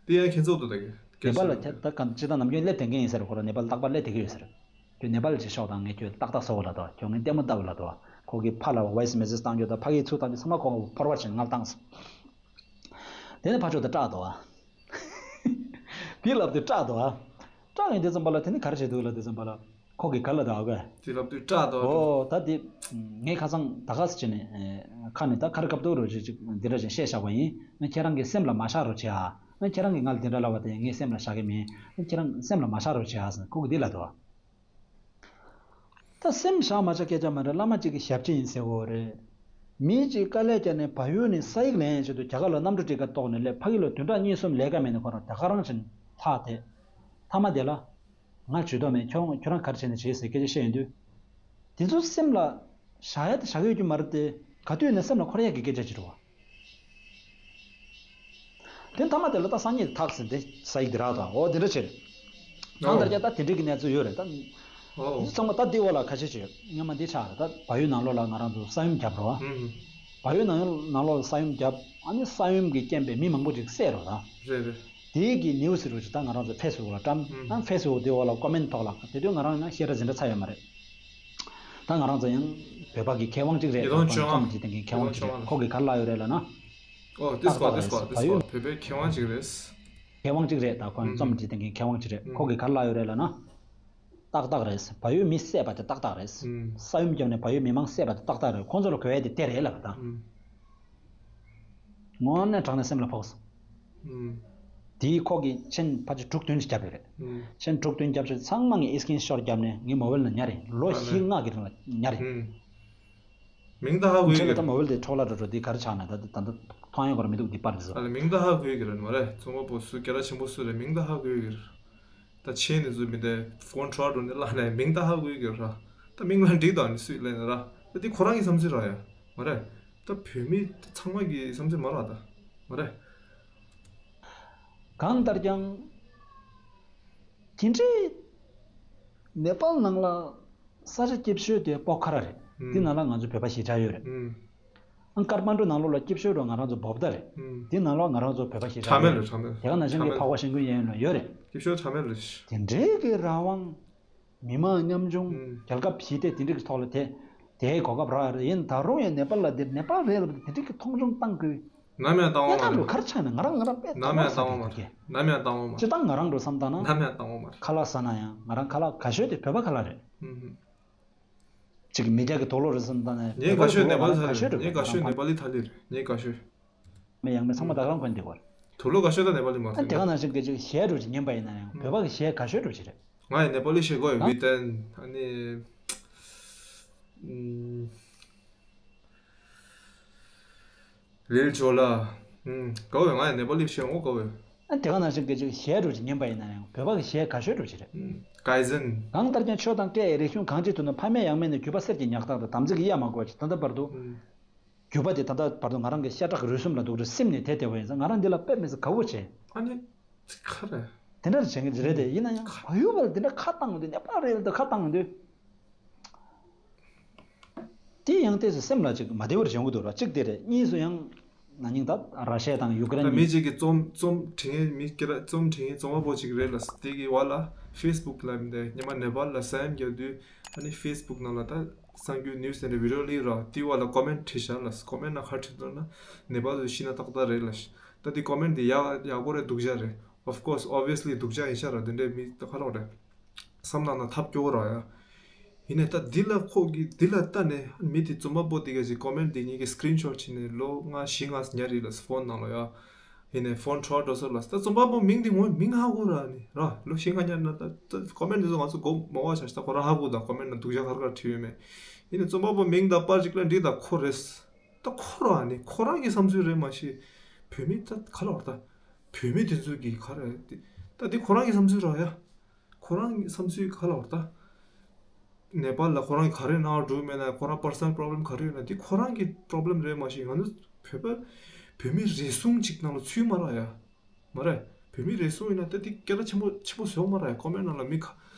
བ། དེ་ཡང་ཁྱེད་ཚོ་འདུག་ད་གི་ནེ་པཱལ་ལ་ཁྱེད་ད་གང་ཅི་ད་ནམ་རྒྱུན་སླེབས་བསྡད་མཁན་ཡིན་ས་རེད། ཁོ་རང་ནེ་པཱལ་རྟག་པར་སླེབས་བསྡད་ཀྱི་ཡོད་ས་རེད། ཁྱོད་ནེ་པཱལ་ཅིག་ཤོག་དང་། ངས་ཁྱོད་ཏག་ཏག་བཟོ་འོ་ལབ་འདུག་བ། ཁྱོད་ངས་ལྟད་མོ་ལྟ་འོ་ལབ་འདུག་བ། ཁོ་གིས་ཕ་ལ་ཝོ་ཡི་སི་མེ་སེ་ཇི་བཏང་རྒྱུ་དང་ཕ་གིའི་ཚུར་བཏང་རྒྱུ་ཚང་མ་ཁོ་ཕོར་ཝཌ་བྱས་ནས་ང་ལ་བཏང་སོང་། དེ་ནས་ཕར་ཕྱོགས་དེ་སྐྲག་འདུག་བ། དེ་ལབ་དུས་སྐྲག་འདུག་བ། སྐྲག་ཡིན་དུས་ཙམ་པ་ལ་དེ་ནི་ག་རེ་བྱེད་འདུག་ལབ་དུས་ཙམ་པ་ལ། ཁོ་གིས་ག་རེ་ལབ་འདུག་ཨ་ཁོས། དེ་ལབ་དུས་སྐྲག་འདུག་བ། ཨོ་ད་དེ། ངས་ཁ་སང་ད་ག་ཟེར་བྱས་ནས་ཁ་ནས་ད་ག་རེ་སྐབས་ཐོག་རོ་ཅིག་འདི་འདྲ་ཞིག་བཤད་བཞག་པ་ཡིན། ཁྱེད་རང་གི་སེམས་ལ་མ་བཞག་རོགས་བྱེད་ཨ། ཁྱེད་རང་གིས་ང་ལ་དེ་འདྲ་ལབ་པ་དེ་ངའི་སེམས་ལ་བཞག་གི་མེད། ཁྱེད་རང་སེམས་ལ་མ་བཞག་རོགས་བྱེད་ཨ་ཟེར་ཁོ་གིས་འདི་ལབ་འདུག་བ། ད་སེམས་བཞག་མ་བཞག་སྐད་ཆ་མ་རེད། བླ་མ་གཅིག་གི་ཞབས་ཕྱི་ཡིན་ཟེར་གོ་རེད། མི་གཅིག་དཀའ་ལས་བརྒྱབ་ནས་བལ་ཡུལ་ནས་ས་ཡིག་ལེན་ཡས་ཆེད་དུ་རྒྱ་གར་ལ་གནམ་གྲུ་ཊི་ཀཊ་གཏོང་ནས་སླེབས། ཕ་གི་ལ་བདུན་ཕྲག་གཉིས་གསུམ་ལས་ཀ་མེད་ནས་ཁོ་རང་ད་ག་རང་བྱས་ནས་ལྷག་བསྡད། མཐའ་མ་དེ་ལ། ང་ཇུས་གཏོགས་མེད། ཁྱོད་ཁྱོད་རང་ག་རེ་བྱས་ནས་བྱེད་ཟེར་སྐད་ཆ་བཤད་ཡོང་དུས། དེ་ཚོ་སེམས་ལ་བཞག་ཡ་དེ་བཞག་ཡོད་རྒྱུ་མ་རེད་དེ། ག་དུས་ནས་སེམས་ལ་འཁོར་ཡ་གི་སྐད་ཆ་ཅིག་རེད་བ། དེ་མཐའ་མ་དེ་ལ་ད་སང་ཉིན་དེ་ཐག་ཟིན་ཏེ་ས་ཡིག་འདི་རག་དང་། འོ་དེ་འདྲ་བྱས་རེད། གང་ལྟར་ཀྱང་ད་དེ་འདྲའི་གི་གནས་ཚུལ་ཡོད་རེད་ད། ཨོ། འདི་ཚང་མ་ད་འདི་འོག་ལ་ཁ་ཤས་ཅིག་ཡོད། སྔོན་མ་འདི་ཆགས་རེད་ད། བལ་ཡུལ་ནང་ལོགས་ལ་ང་རང་ཚོ་ས་ཡོམ་བརྒྱབ་རེད་བ། ཨུམ། བལ་ཡུལ་ནང་ནང་ལོགས་ལ་ས་ཡོམ་བརྒྱབ། ཨ་ནི་ས་ཡོམ་གི་རྐྱེན་པས་མི་མང་པོ་ཅིག་བསད་རེད་ད། རེད་རེད། དེའི་གི་ནིའུ་སི་རུ་ཅིག་ད་ང་རང་ཚོ་ཕེ་སི་བུག་ལ་བཀྲམ། ཨུམ། ཨ་ཕེ་སི་བུག་དེའི་འོག་ལ་ཀོ་མེན་ཐོག་ལ་དེ་དུས་ང་རང་ཡང་བཤད་གྲྭ་འཛིན་གྲྭ་ཚར་ཡོད་མ་རེད། ད་ང་རང་ཚོ་ཡང་བོད་པ་གི་མཁས་དབང་གཅིག་རེད། ཉིས་སྟོང་བཅོ་ལྔ། རྩོམ་འབྲི་མཁན་གྱི་མཁས་དབང་གཅིག་རེད། ཁོ་གིས་ག་རེ་ལབ་ཡོད་རེད་ལབ་ན། ཨོ་ཏིས་པ་ཏིས་པ་ཏིས་པ། བོད་པའི་མཁས་དབང་གཅིག་རེད། མཁས་དབང་གཅིག་རེད་ད། ཁོ་རྩོམ་འབྲི་མཁན་གྱི་མཁས་དབང་གཅིག་རེད། ཁོ་གིས་ག་རེ་ལབ་ཡོད་རེད་ལབ་ན། ཏག་ཏག་རེད། བལ་ཡུལ་མི་བསད་པ་དེ་ཏག་ཏག་རེད། ས་ཡོམ་བརྒྱབ་ནས་བལ་ཡུལ་མི་མང་བསད་པ་དེ་ཏག་ཏག་རེད། ཁོང་ཚོ་ལ་དགོས་ཡ་དེ་དེ་རེད་ལབ་པ་དང་། དངོས་གནས་དྲང་གནས་སེམས་ལ་ཕོག་སོང་། དེའི་ཁོག་གི་མཆན་ཕལ་ཆེར་དྲུག་བདུན་ཞིག་བརྒྱབ་ཡོད་རེད། མཆན་དྲུག་བདུན་བརྒྱབ་ཚེ་ཚང་མ་ངས་ཨི་སི་ཀིན་ཤོཊ་བརྒྱབ་ནས་ངའི་མོ་བེལ་ནང་ཉར་ཡིན། ལོ་བཞི་ལྔ་གི་རིང་ལ་ཉར་ཡིན། མིང་ད་ཧ་གོ་ཡི་གི་རེད། མོ་བེལ་དེ་འཕྲོ་བརླག་འགྲོ་འགྲོ་དེ་ག་རེ་ཆགས་ན་ད་ད་ད་མཐོང་ཡ་གོ་ར་མི་འདུག་དེ་པར་དེ་ཚོ། ཨ་ལ་མིང་ད་ཧ་གོ་ཡི་གི་རེད་མ་རེད། ཚོང་པ་པོ་སུ་རྒྱ་ལ་ཆེན་པོ་སུ་རེད། མིང་ད་ཧ་གོ་ཡི་གི་རེད། ད་ཆེན་ནི་ཚོ་མི་འདའི་ཕོན་འཕྲོ་འགྲོ་ནི་ལ་ནས་མིང་ད་ཧ་གོ་ཡི་གི་ར། ད་མིང་ལ་འགྲིག་དང་ནི་སུས་ལས་ནི་ར། ད་འདི་ཁོ་རང་གི་བསམ་ཚུལ་ར་ཡ། མ་རེད། ད་བོད་མི་ཚང་མ་གི་བསམ་ཚུལ་མ་ར་ད། མ་རེད། གང་ལྟར་ཀྱང་། དེ་འདྲའི་ནེ་པཱལ་ནང་ལ་ས་ཆ་སྐྱིད་ཤོས་དེ་པོ་ཁ་ར་རེད། དེ་ནང་ལ་ང་ཚོ་བོད་པ་ཞེ་དྲག་ཡོད་རེད། ཨང་ཀར་མན་ཌུ་ནང་ལོགས་ལ་སྐྱིད་ཤོས་རོ་ང་རང་ཚོ་བོབ་ད་རེད། དེ་ནང་ལོགས་ང་རང་ཚོ་བོད་པ་ཞེ་དྲག་ཡོད་རེད། དེ་ག་ནང་བཞིན་གྱི་འཕགས་པ་ཤིང་ཀུན་གཡས་གཡོན་ལ་ཡོད་རེད། སྐྱིད་ཤོས་ཚང་མ་ལ། དེ་འདྲའི་གི་རང་དབང་། མི་མང་ཉམ་ཆུང་ཨུམ། རྒྱལ་ཁབ་ཞི་བདེ་དེ་འདྲ་གི་ཐོག་ལ་དེ་དེའི་གོ་སྐབས་རག་རེད། ཡིན་ད་རུང་ཡང་ནེ་པལ་ལ་འདིར་ནེ་པལ་རེད་ལབ་དེ་འདྲ་གི་མཐོང་ཆུང་བཏང་དགོས། ནམ་ཡང་བཏང་བ་མ་རེད། གར་ཆགས་ནས་ང་རང་ང་རང་དཔེ་ནམ་ཡང་བཏང་བ་མ་རེད། ནམ་ཡང་བཏང་བ་མ་རེད། སྤྱིར་བཏང་ང་རང་འགྲོ་བསམ་བཏང་ན་ནམ་ཡང་བཏང་བ་མ་རེད། ཁ་ལག་ཟ་ན་ཡང་ང་རང་ཁ་ལག་ག་ཤོད་དེ་བོད་པ་ཁ་ལག་རེད། ཨུམ། ཅིག་མི་རྒྱ་གི་དོག་ལོ་རེད་བསམ་བཏང་ནས་ངས་བོད་པ་དགའ་ཤོས་ནེ་པ་ལི་ཐ་ལི་རེད། ངས་བོད་པ་དགའ་ཤོས་ནེ་པ་ལི་ཐ་ལི་རེད། ངས་དགའ་ཤོས། མི་ཡང་མི་ཚང་མ་ད་ག་རང་གོན་བསྡད་ཡོད་རེད། དུག་ལོག་ག་ཤོད་ད་ནེ་པ་ལི་མ་ཨ་རེད། དེ་ག་ནང་བཞིན་སྐད་ཆ་གཞས་འགྲོ་ཅིག་ཉན་པ་ཡིན་ན་ཡང་བོད་པ་གི་གཞས་ག་ཤོད་འགྲོ་ཅིག་རེད། ང་ཡི་ནེ་པ་ལི་ཤེས་གོ་ཡི་ཨ། བི་ཏན་ཨ་ནི་ཨུམ། རིལ་ཇོ་ལ། ཨུམ། ག་བས་ང་ཡི་ནེ་པ་ལི་ཤེས་འོ་ག་བས། ཨ་དེ་ག་ནང་བཞིན་སྐད་ཆ་གཞས་འགྲོ་ཅིག་ཉན་པ་ཡིན་ན་ཡང་བོད་པ་གི་གཞས་ག་ཤོད་འགྲོ་ཅིག་རེད། ཨུམ། གའི་ཟན། གང་ལྟར་ཀྱང་ཆོས་དང་སྐད་རིག་གཞུང་གང་ཅི་ཐུབ་ན་ཕ་མེས་ཡང་མེས་ནས་རྒྱུད་པ་གསེར་གྱི་ཉག་ཐག་དང་དམ་ཚིག་གི་གཡའ་མ་གོ་བ་ཅིག་ད་ལྟ་བར་དུ། ཨུམ། རྒྱུད་པ་དེ་ད་ལྟ་བར་དུ་ང་རང་གི་ཤ་ཁྲག་རུས་གསུམ་ལ་འདུག་རེད། སེམས་ནས་དེ་བདེ་བོ་ཡིན་ཙང་ང་རང་འདི་ལ་དཔེ་མི་སྲིད་དགའ་བོ་བྱེད། ཨ་ནི། ཁ་རེད། དེ་འདྲ་བྱེད་ཀྱི་རེད་དེ་ཡིན་ན་ཡང་བལ་ཡུལ་བ་ལ་དེ་འདྲ་ཁ་བཏང་གི་འདུག་ནེ་པ་ལ་རེད་ལ་དེ་ཁ་བཏང་གི་འདུག་དེ་ཡང་ཏོག་ཙམ་སེམས་ལ་ཅིག་མ་བདེ་བོར་བྱུང་གི་འདུག་ར། གཅིག་དེ་རེད། གཉིས་སུ་ཡང་ན་ནིང་ད་ར་ཤ་ཡ་དང་ཡུ་ཀེ་རེན་ད་མི་གཉིས་གཅིག་གིས་རྩོམ་རྩོམ་འབྲི་མཁན་མི་སྐད་ར་རྩོམ་འབྲི་མཁན་རྩོམ་པ་པོ་གཅིག་རེད་ལ། དེ་གི་བར་ལ་ཕེ་སི་བུག་ལ་མི་འདུག་སྔོན་མ་ནེ་པལ་ལ་ས་ཡོམ་བརྒྱབ་དུས་ཨ་ནི་ཕེ་སི་བུག་ནང་ལ་ད་གསར་འགྱུར་ནིའུ་སི་དེ་འདྲ་བི་ཌི་ཡོ་སླེབས་ར། དེ་བར་ལ་ཀོ་མེན་བྲིས་ཤག་ལ། ཀོ་མེན་ན་ག་རེ་བྲིས་འདུག་ན་ནེ་པལ་དུ་ཤི་ན་ཏག་ཏག་རེད་ལ། ད་དེ་ཀོ་མེན་དེ་ཡག་ཡག་པོ་རེད། སྡུག་ཅག་རེད། Of course, obviously སྡུག་ཅག་ཡིན་ཤག་ར། དེ་འདྲའི་མི་ད་ག་ལོག་རེད། བསམ་བློ་ནང་ཐབས་སྐྱོ་བོ་ར་ཡ། ཡིན་ནའི་ད་འདི་ལ་ཁོ་གི་འདི་ལ་ལྟ་ནས་མི་དེ་རྩོམ་པ་པོ་དེ་ག་ཞིག་ཀོ་མེན་དེ་གཉིས་ཀྱི་སི་ཀི་རིན་ཤོཊ་བྱས་ནས་ལོ་ལྔ་བཞི་ལྔ་ཉར་ཡོད་ལ་ཕོན་ནང་ལ་ཡ། ཡིན་ནའི་ཕོན་འཕྲོ་བ་འགྲོ་ས་ལ་ད་རྩོམ་པ་པོ་མིང་དེ་ངོ་མིང་ཧ་གོ་ར་ནི་ར། ལོ་བཞི་ལྔ་ཉར་ན་ད་ད་ཀོ་མེན་དེ་ཚོ་ང་ཚོ་མགོ་མ་བ་ཆགས་ཤག་ད་ཁོ་རང་ཧ་གོ་ད་ཀོ་མེན་ན་སྡུག་ཅག་ག་རེ་ག་རེ་བྲིས་ཡོད་མེད། ཡིན་ནའི་རྩོམ་པ་པོ་མིང་དང་པར་ཅིག་ལ་འགྲིག་ད་ཁོ་རེད། ད་ཁོ་ར་ནི་ཁོ་རང་གི་བསམ་ཚུལ་རེད་མ་གཞི། བོད་མི་ད་ག་ལ་བར་ད། བོད་མི་དེ་ཚོ་གི་ག་རེ་ད་འདི་ཁོ་རང་གི་བསམ་ཚུལ་ར་ཡ། ཁོ་རང་གི་བསམ་ཚུལ་ག་ལ་བར་ད། ནེ་པལ་ལ་ཁོ་རང་གི་ག་རེ་གནང་བ་འགྲོ་མེད་ན་ཁོ་རང་པར་སོ་ནལ་པོ་རོབ་ལེམ་ག་རེ་ཡོད་ན་འདི་ཁོ་རང་གི་པོ་རོབ་ལེམ་རེད་མ་གཞི། ང་ཚོ་བོད་པ་བོད་མི་རེ་ཟུང་གཅིག་ནང་ལ་ཚུད་མ་ར་ཡ། མ་རེད། བོད་མི་རེ་ཟུང་ཡིན་ན་ད་འདི་སྐད་ཆ་ཆེན་པོ་ཆེན་པོ་བཟོ་མ་ར་ཡ། ཀོ་མེན་ནང་ལ་མི་ག་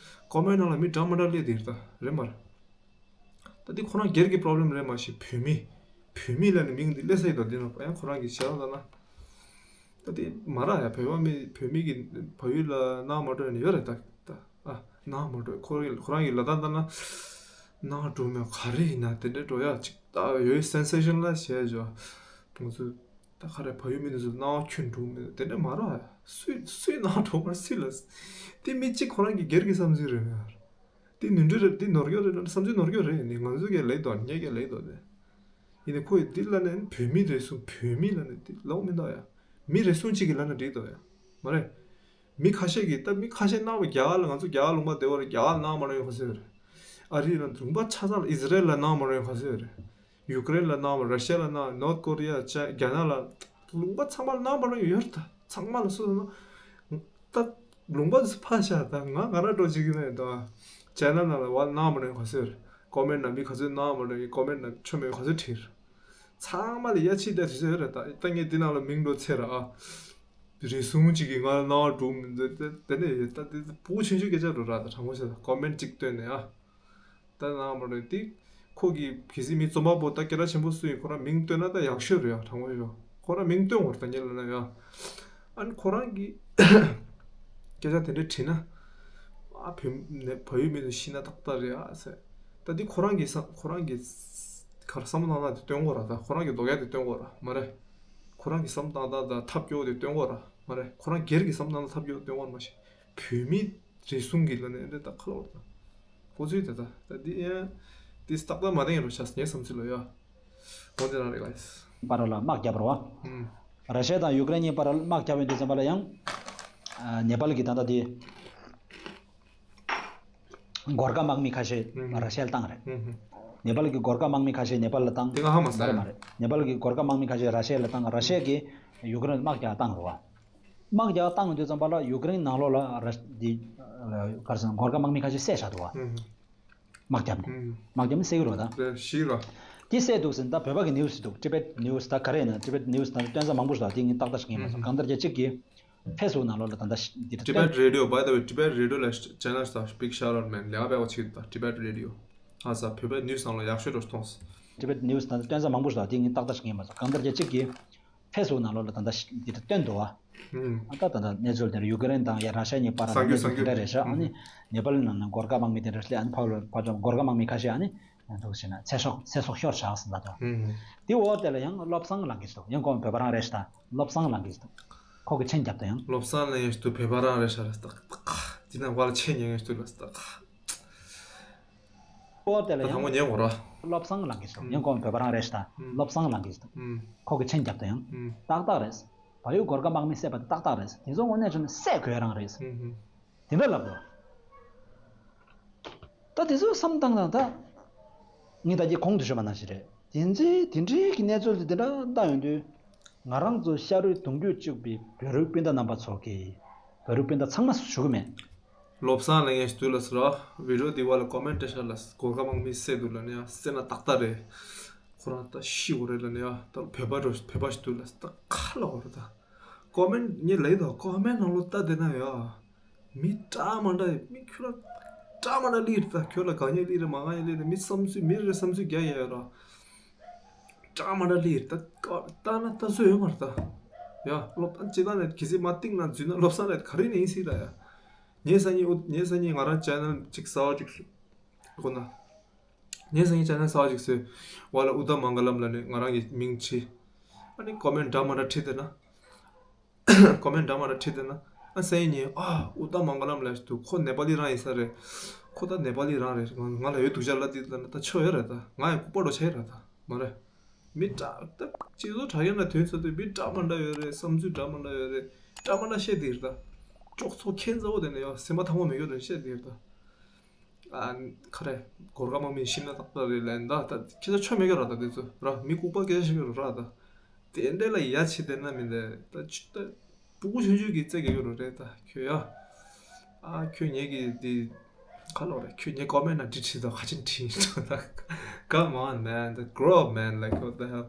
ཀོ་མེན་ནང་ལ་མི་འདྲ་མ་འདྲ་སླེབས་དེ་རེད་ད་རེད་མ་རེད། ད་འདི་ཁོ་རང་སྒེར་གྱི་པོ་རོབ་ལེམ་རེད་མ་གཞི། བོད་མི་བོད་མི་ལ་ནི་མིང་འདི་སླེབས་ས་ཡོད་ད། འདི་ན་ཡང་ཁོ་རང་གི་ཞལ་ལ་ན། ད་འདི་མ་ར་ཡ། བོད་པ་མི་བོད་མི་གི་བལ་ཡུལ་ལ་གནང་མ་འགྲོ་ཡ་ནི་ཡོད་རེད་ད། ད་ཨ་གནང་མ་འགྲོ་ཁོ་རང་ཁོ་རང་གི་ལ་ད་ད་ན་གནང་འགྲོ་མེད་ག་རེ་ཡིན་ན་དེ་འདྲ་འགྲོ་ཡ་ཅིག་ད་ཡོད་སེན་སེ་ཤན་ལ་བྱས་ཇོ། ང་ཚོ་ད་ག་རེ་བལ་ཡུལ་མི་འདི་ཚོ་གནང་བ་ཁྱོན་འགྲོ་མེད་དེ་འདྲ་མ་ར་ཡ། སུས་སུས་གནང་འགྲོ་མ་སུས་ལ། དེ་མི་གཅིག་ཁོ་རང་གི་སྒེར་གྱི་བསམ་ཚུལ་རེད་མ་ར། འདི་ནོར་འཁྲུལ་རེད། འདི་ནོར་འཁྲུལ་རེད། བསམ་ཚུལ་ནོར་འཁྲུལ་རེད། ནི་ང་ཚོ་གིས་ལེགས་འདུག་ངས་ཀྱིས་ལེགས་འདུག་ནི། ཡིན་ནའི་ཁོ་ཡིས་འདི་ལབ་ནས་བོད་མི་རེ་ཟུང་བོད་མི་ལབ་ནས་འདི་ལབ་མི་འདུག་ཡ། མི་རེ་ཟུང་གཅིག་གིས་ལབ་ན་འགྲིག་འདུག་ཡ། མ་རེད། མི་ཁ་ཤས་ཀྱིས་ད་མི་ཁ་ཤས་གནང་བ་རྒྱ་གར་ལ་ང་ཚོ་རྒྱ་གར་ལུང་པ་བདེ་བ་རེད། རྒྱ་གར་ལ་གནང་མ་རེད་ག་ཟེར་རེད། ཨ་རི་ལ་ལུང་པ་ཆ་ཚང་ལ་ཨི་ཟི་རེལ་ལ་གནང་མ་རེད་ག་ཟེར་རེད། ཡུ་ཀེ་རེན་ལ་གནང་བ། ར་ཤི་ཡ་ལ་གནང་། ནོར་ཐ་ཀོ་རི་ཡ། ཅ་རྒྱ་ནག་ལ། ལུང་པ་ཚང་མ་ལ་གནང་བ་རང་ཡོད་རེད་ད། ཚང་མ་ལ་སུ་ལ་ན། ད་ལུང་པ་ཚོ་ཕར་བཞག་ད་ང་ང་རང་འགྲོ་བྱེད་ཀྱི་མེད་ད། ཅའི་ན་ནང་ལ་བ་གནང་བ་རང་ག་ཚོད་རེད། ཀོ་མེན་ན་མི་ག་ཚོད་གནང་བ་རང་ཀོ་མེན་ན་ཆོ་མེད་ག་ཚོད་བྲིས་རེད། ཚང་མ་ལ་ཡ་ཕྱི་བལྟས་དུས་ཚོད་ཡོད་རེད་ད། ད་ངས་འདི་ནང་ལ་མིང་འགྲོ་ཚེ་ར་ཨ། རེ་ཟུང་གཅིག་གིས་ང་ལ་གནང་བ་འགྲོ་མི་འདུག་དེ་དེ་ནས་ད་དེ་ཕྲུ་གུ་ཆུང་ཆུང་སྐད་ཆ་འགྲོ་ར་ད་དྲང་མོ་བཤད་ད་ཀོ་མེན་གཅིག་བཏོན་ནས་ཨ། ད་གནང་མ་རེད་དེ། ཁོ་གིས་གལ་སྲིད་མི་རྩོམ་པ་པོ་ད་སྐད་གྲགས་ཆེན་པོ་སུ་ཡིན་ཁོ་རང་མིང་བཏོན་ན་ད་ཡག་ཤོས་རེད་ཡ། དྲང་མོ་ཡོད་ཁོ་རང་མིང་བཏོན་དགོས་རེད་ད་ཉེ་ལ་ན་ཡ། ཨ་ནི་ཁོ་རང་གིས་སྐད་ཆ་དེ་འདྲ་དྲིས་ན། ཨ་བོད་ནས་བལ་ཡུལ་མི་ཚོ་ཤི་ན་ཏག་ཏག་རེད་ཨ་ཟེར། ད་འདི་ཁོ་རང་གིས་བསམ་ཁོ་རང་གིས་ག་རེ་བསམ་བློ་བཏང་ན་དེ་སྟོན་དགོས་རེད་ད། ཁོ་རང་གི་ལྡོག་ཡ་དེ་སྟོན་དགོས་རེད་མ་རེད། ཁོ་རང་གིས་བསམ་བློ་བཏང་སྟངས་དང་ཐབས་སྐྱོ་བོ་དེ་སྟོན་དགོས་རེད་མ་རེད། ཁོ་རང་སྒེར་གྱི་བསམ་བློ་བཏང་སྟངས་ཐབས་སྐྱོ་བོ་སྟོན་དགོས་རེད་མ་གཞི། བོད་མི་རེ་ཟུང་གི་ལ་ནས་འདི་ད་ཁ་ལོག་ད། ཁོ་ཚོས་ད་ད་ད་འདི་ཡང་འདི་སྟག་ད་མ་དེང་རུ་ཆགས་ངའི་བསམ་ཚུལ་ལ་ཡ། འོ་དེ་རང་རེད་ག་ཡིས། བར་ལ་དམག་བརྒྱབ་པ་རེད་བ། ཨུམ། ར་ཤི་ཡ་དང་ཡུ་ཀེ་རེན་གཉིས་བར་ལ་དམག་བརྒྱབ་ཡོང་དུས་ཙམ་པ་ལ་ཡང་། ཨ་ནེ་པལ་གྱི་ད་ལྟ་དེ། གོར་ཁ་དམག་མི་ཁ་ཤས་ཨུམ། ར་ཤི་ཡ་ལ་བཏང་རེད། ཨུམ། ནེ་པལ་གྱི་གོར་ཁ་དམག་མི་ཁ་ཤས་ནེ་པལ་ལ་བཏང་། དེ་ང་ཧ་མ་ཟ་མ་རེད་ཡ། མ་རེད། ནེ་པལ་གྱི་གོར་ཁ་དམག་མི་ཁ་ཤས་ར་ཤི་ཡ་ལ་བཏང་། ར་ཤི་ཡ་གིས་ཡུ་ཀེ་རེན་ལ་དམག་རྒྱག་བཏང་རེད་བ། དམག་རྒྱག་བཏང་དུས་ཙམ་པ་ལ་ཡུ་ཀེ་རེན་ནང་ལོགས་ལ་ར་འདི་ག་རེ་ཟེར་ན་གོར་ཁ་དམག་མི་ཁ་ཤས་བསད་བཞག་འདུག་བ། ཨུམ། དམག་རྒྱབ་ནས། ཨུམ། དམག་རྒྱབ་ནས་བསད་ཀྱི་རེད་བ་ད། རེད་ཤི་ར། དེ་བསད་འདུག་ཟེར་ན་ད་བོད་པ་གི་ནིའུ་སི་འདུག་ཊི་བེཊ་ནིའུ་སི་ད་ག་རེ་ཡིན་ན་ཊི་བེཊ་ནིའུ་སི་ད་སྟོན་ས་མང་པོ་ཞིག་འདུག་དེ་ངས་ཏག་ཏག་ཞིག་ངས་མ་སོང་། ཨུམ། གང་ལྟར་རྒྱ་གཅིག་གིས་ཕེ་སི་བུག་ནང་ལོགས་ལ་ད་ལྟ་ཤི་འདི་ད་Tibet Radio, by the way, Tibet Radio ལ་ཅེ་ནལ་ད་big shout out man. ལེགས་པའི་ཆེད་དུ་Tibet Radio ཨ་ས་བོད་པའི་ནིའུ་སི་ནང་ལ་ཡག་ཤོས་འགྲོ་མཐོང་སོང་། ཊི་བེཊ་ནིའུ་སི་ད་སྟོན་ས་མང་པོ་ཞིག་འདུག་དེ་ངས་ཏག་ཏག་ཞིག་ངས་མ་སོང་། གང་ལྟར་རྒྱ་གཅིག་གིས། ཕེ་སི་བུག་ནང་ལོགས་ལ་ད་ལྟ་འདི་འདྲ་བཏོན་འདུག་བ། ཨ་ད་ད་ལྟ་གནས་ཚུལ་དེ་འདྲ་ཡུ་ཀེ་རེན་དང་ཡ་ར་ཤ་གཉིས་བར་ལ་གནས་ཚུལ་དེ་འདྲ་རེད་ཤག་ཨ་ནི་ནེ་པ་ལི་ནང་ན་གོར་ཁ་དམག་མི་དེ་འདྲ་སླེབས། ཨ་ནི་ཕ་ཕ་ཕ་གོར་ཁ་དམག་མི་ཁ་ཤས་ཨ་ནི་ཡང་འདུག་ཟེར་ན་ཚེ་སྲོག་ཚེ་སྲོག་ཤོར་བཞག་ཟིན་ད་དོ། དེ་འོག་དེ་ལ་ཡང་བློ་བཟང་ལགས་ཀྱིས་འདུག་ཡང་ཁོང་བོད་པ་རང་རེད་ཤག་ད་བློ་བཟང་ལགས་ཀྱིས་འདུག་ཁོ་གི་མཆན་རྒྱབ་ད་ཡང་། བློ་བཟང་ལགས་ཡང་ཞིག་ཏུ་བོད་པ་རང་རེད་ཤག་རེད་ད། འདི་ན་བར་ཆད་ཉན་ཡང་ཞིག་ཏུ་ལ་ད། འོག་དེ་ལ་ད་དང་པོ་ཡང་ཉན་འོ་ར། བློ་བཟང་ལགས་ཀྱིས་འདུག་ཡང་ཁོང་བོད་པ་རང་རེད་ཤག་ད་བློ་བཟང་ལགས་ཀྱིས་འདུག་ཁོ་གི་མཆན་རྒྱབ་ད་ཡང་། ཏག་ཏག་རེད། བལ་ཡུལ་གོར་ཁ་དམག་མི་བསད་པ་དེ་ཏག་ཏག་རེད། དེ་ཚོ་དངོས་གནས་བྱས་ན་བསད་དགོས་རང་རེད། དེ་འདྲ་ལབ་དགོས། ད་དེ་ཚོ་བསམ་བཏང་དང་ད། ངས་ད་གིན་གོང་དུ་ཞུས་པ་ནང་བཞིན་རེད། དེ་ཚོའི་དེ་འདྲའི་གི་གནས་ཚུལ་དེ་དེ་འདྲ་བཏང་ཡོང་དུས། ང་རང་ཚོ་ཤ་རུས་གདུང་རྒྱུད་གཅིག་པའི་བོད་རིགས་སྤུན་ཟླ་རྣམ་པ་ཚོ་གིས་བོད་རིགས་སྤུན་ཟླ་ཚང་མ་ཞུ་གི་མེད། བློ་བཟང་ལགས་ངས་དུས་ལ་ཟེར་བ་བི་ཌིའོ་འདི་བ་ལ་ཀོ་མེན་ཊི་སྤྲད་ཤག་ལ་གོར་ཁ་དམག་མི་བསད་འདུག་ལ་ནི་ཡ་བསད་ན་ཏག་ཏག་རེད། ཁོ་རང་ད་ཤི་འོ་རེད་ལ་ནི་ཡ་ད་བོད་པ་རུ་བོད་པ་ཞིག་འདུག་ལ་ད་ཁ་ལ་འོ་རེད་ད། ཀོ་མེན་ངས་ལབ་ཡོད་དོ། ཀོ་མེན་ནང་ལོགས་ལྟ་བསྡད་ན་ཡ། མི་འདྲ་མ་འདྲ་ཡོད། མི་ཁྱོད་ལ་འདྲ་མ་འདྲ་སླེབས་ད། ཁྱོད་ལ་དགའ་ཉེ་སླེབས་རེད་མ་དགའ་ཉེ་སླེབས་རེད། མི་བསམ་ཚུལ་མི་རེ་བསམ་ཚུལ་རྒྱ་ཡ་ཡོད་ར། འདྲ་མ་འདྲ་སླེབས་ད། ལྟ་ན་ལྟ་སྲོལ་ཡོད་མ་རེད་ད། ཡ་སློབ་ཨ་ཅེ་ད་ནས་གི་སི་མ་གཏིང་ན་འཛུལ་ན་བློ་བཟང་ལགས་ག་རེ་ནས་ཡིན་སྲིད་ད་ཡ། ངས་སང་ཉིན་ཨུ་ངས་སང་ཉིན་ང་རང་ཅེ་ནལ་གཅིག་གསར་པ་གཅིག་ཁོ་ན། ངས་སང་ཉིན་ཅེ་ནལ་གསར་པ་ཅིག་བཟོས། བ་ལ་ཨུ་ད་མང་ག་ལམ་ལ་ནི་ང་རང་གི་མིང་བྲིས། ཨ་ནི་ཀོ་མེན་འདྲ་མ་འདྲ་བྲིས་བསྡད་ན། ཀོ་མེན་འདྲ་མ་འདྲ་བྲིས་བསྡད་ན། ཨ་སང་ཉིན་ཨ་ཨུ་ད་མང་ག་ལམ་ལ་འདུག་ཁོ་ནེ་པ་ལི་རང་ཡིན་ས་རེད། ཁོ་ད་ནེ་པ་ལི་རང་རེད། ང་ང་ལ་ཡོད་སྡུག་ཅག་ལ་དེ་ལ་ན་ད་ཆོ་ཡོད་རེད་ད། ང་ཡང་ལྐུགས་པ་འགྲོ་ཆ་ཡོད་རེད་ད། མ་རེད། མི་འདྲ་ད་སྤྱི་ཚོགས་དྲ་རྒྱ་ན་དོན་ཚོ་དེ་མི་འདྲ་མ་འདྲ་ཡོད་རེད། བསམ་ཚུལ་འདྲ་མ་འདྲ་ཡོད་རེད། འདྲ་མ་འདྲ་བཤད་དེ་རེད་ད། ཅོག་ཚོ་ཁྱེད་ཚ་བོ་དེ་ནས་ཡང་སེམས་པ་ཐང་བོ་མི་དགོས་དོན་བཤད་དེ་རེད་ད། ཨ་ཁ་རེ་གོར་ཁ་དམག་མི་ཤི་ན་ཏག་ཏག་རེད་ལན་ད་ད་ཁྱེད་ཚོ་ཆོ་མེད་གི་ར་ད་དེ་ཚོ་ར་མི་ལྐུགས་པ་སྐད་ཆ་བཤད་གི་ར་ད། དེ་འདྲ་ལ་ཡ་ཆེ་དེ་ན་མི་འདི་ད་ཆུ་ད་སྤུ་གུ་ཆུང་ཆུང་གི་རྩེ་གི་གི་ར་རེད་ད་ཁྱོད་ཡ། ཨ་ཁྱོད་ངེད་ཀྱི་འདི་ཁ་ལོ་རེད། ཁྱོད་ངེད་ཀོ་མེན་ན་འདྲི་འདྲི་ད་ཁ་ཆེན་འདྲི་ད། Come on man, the grow up man, like what the hell.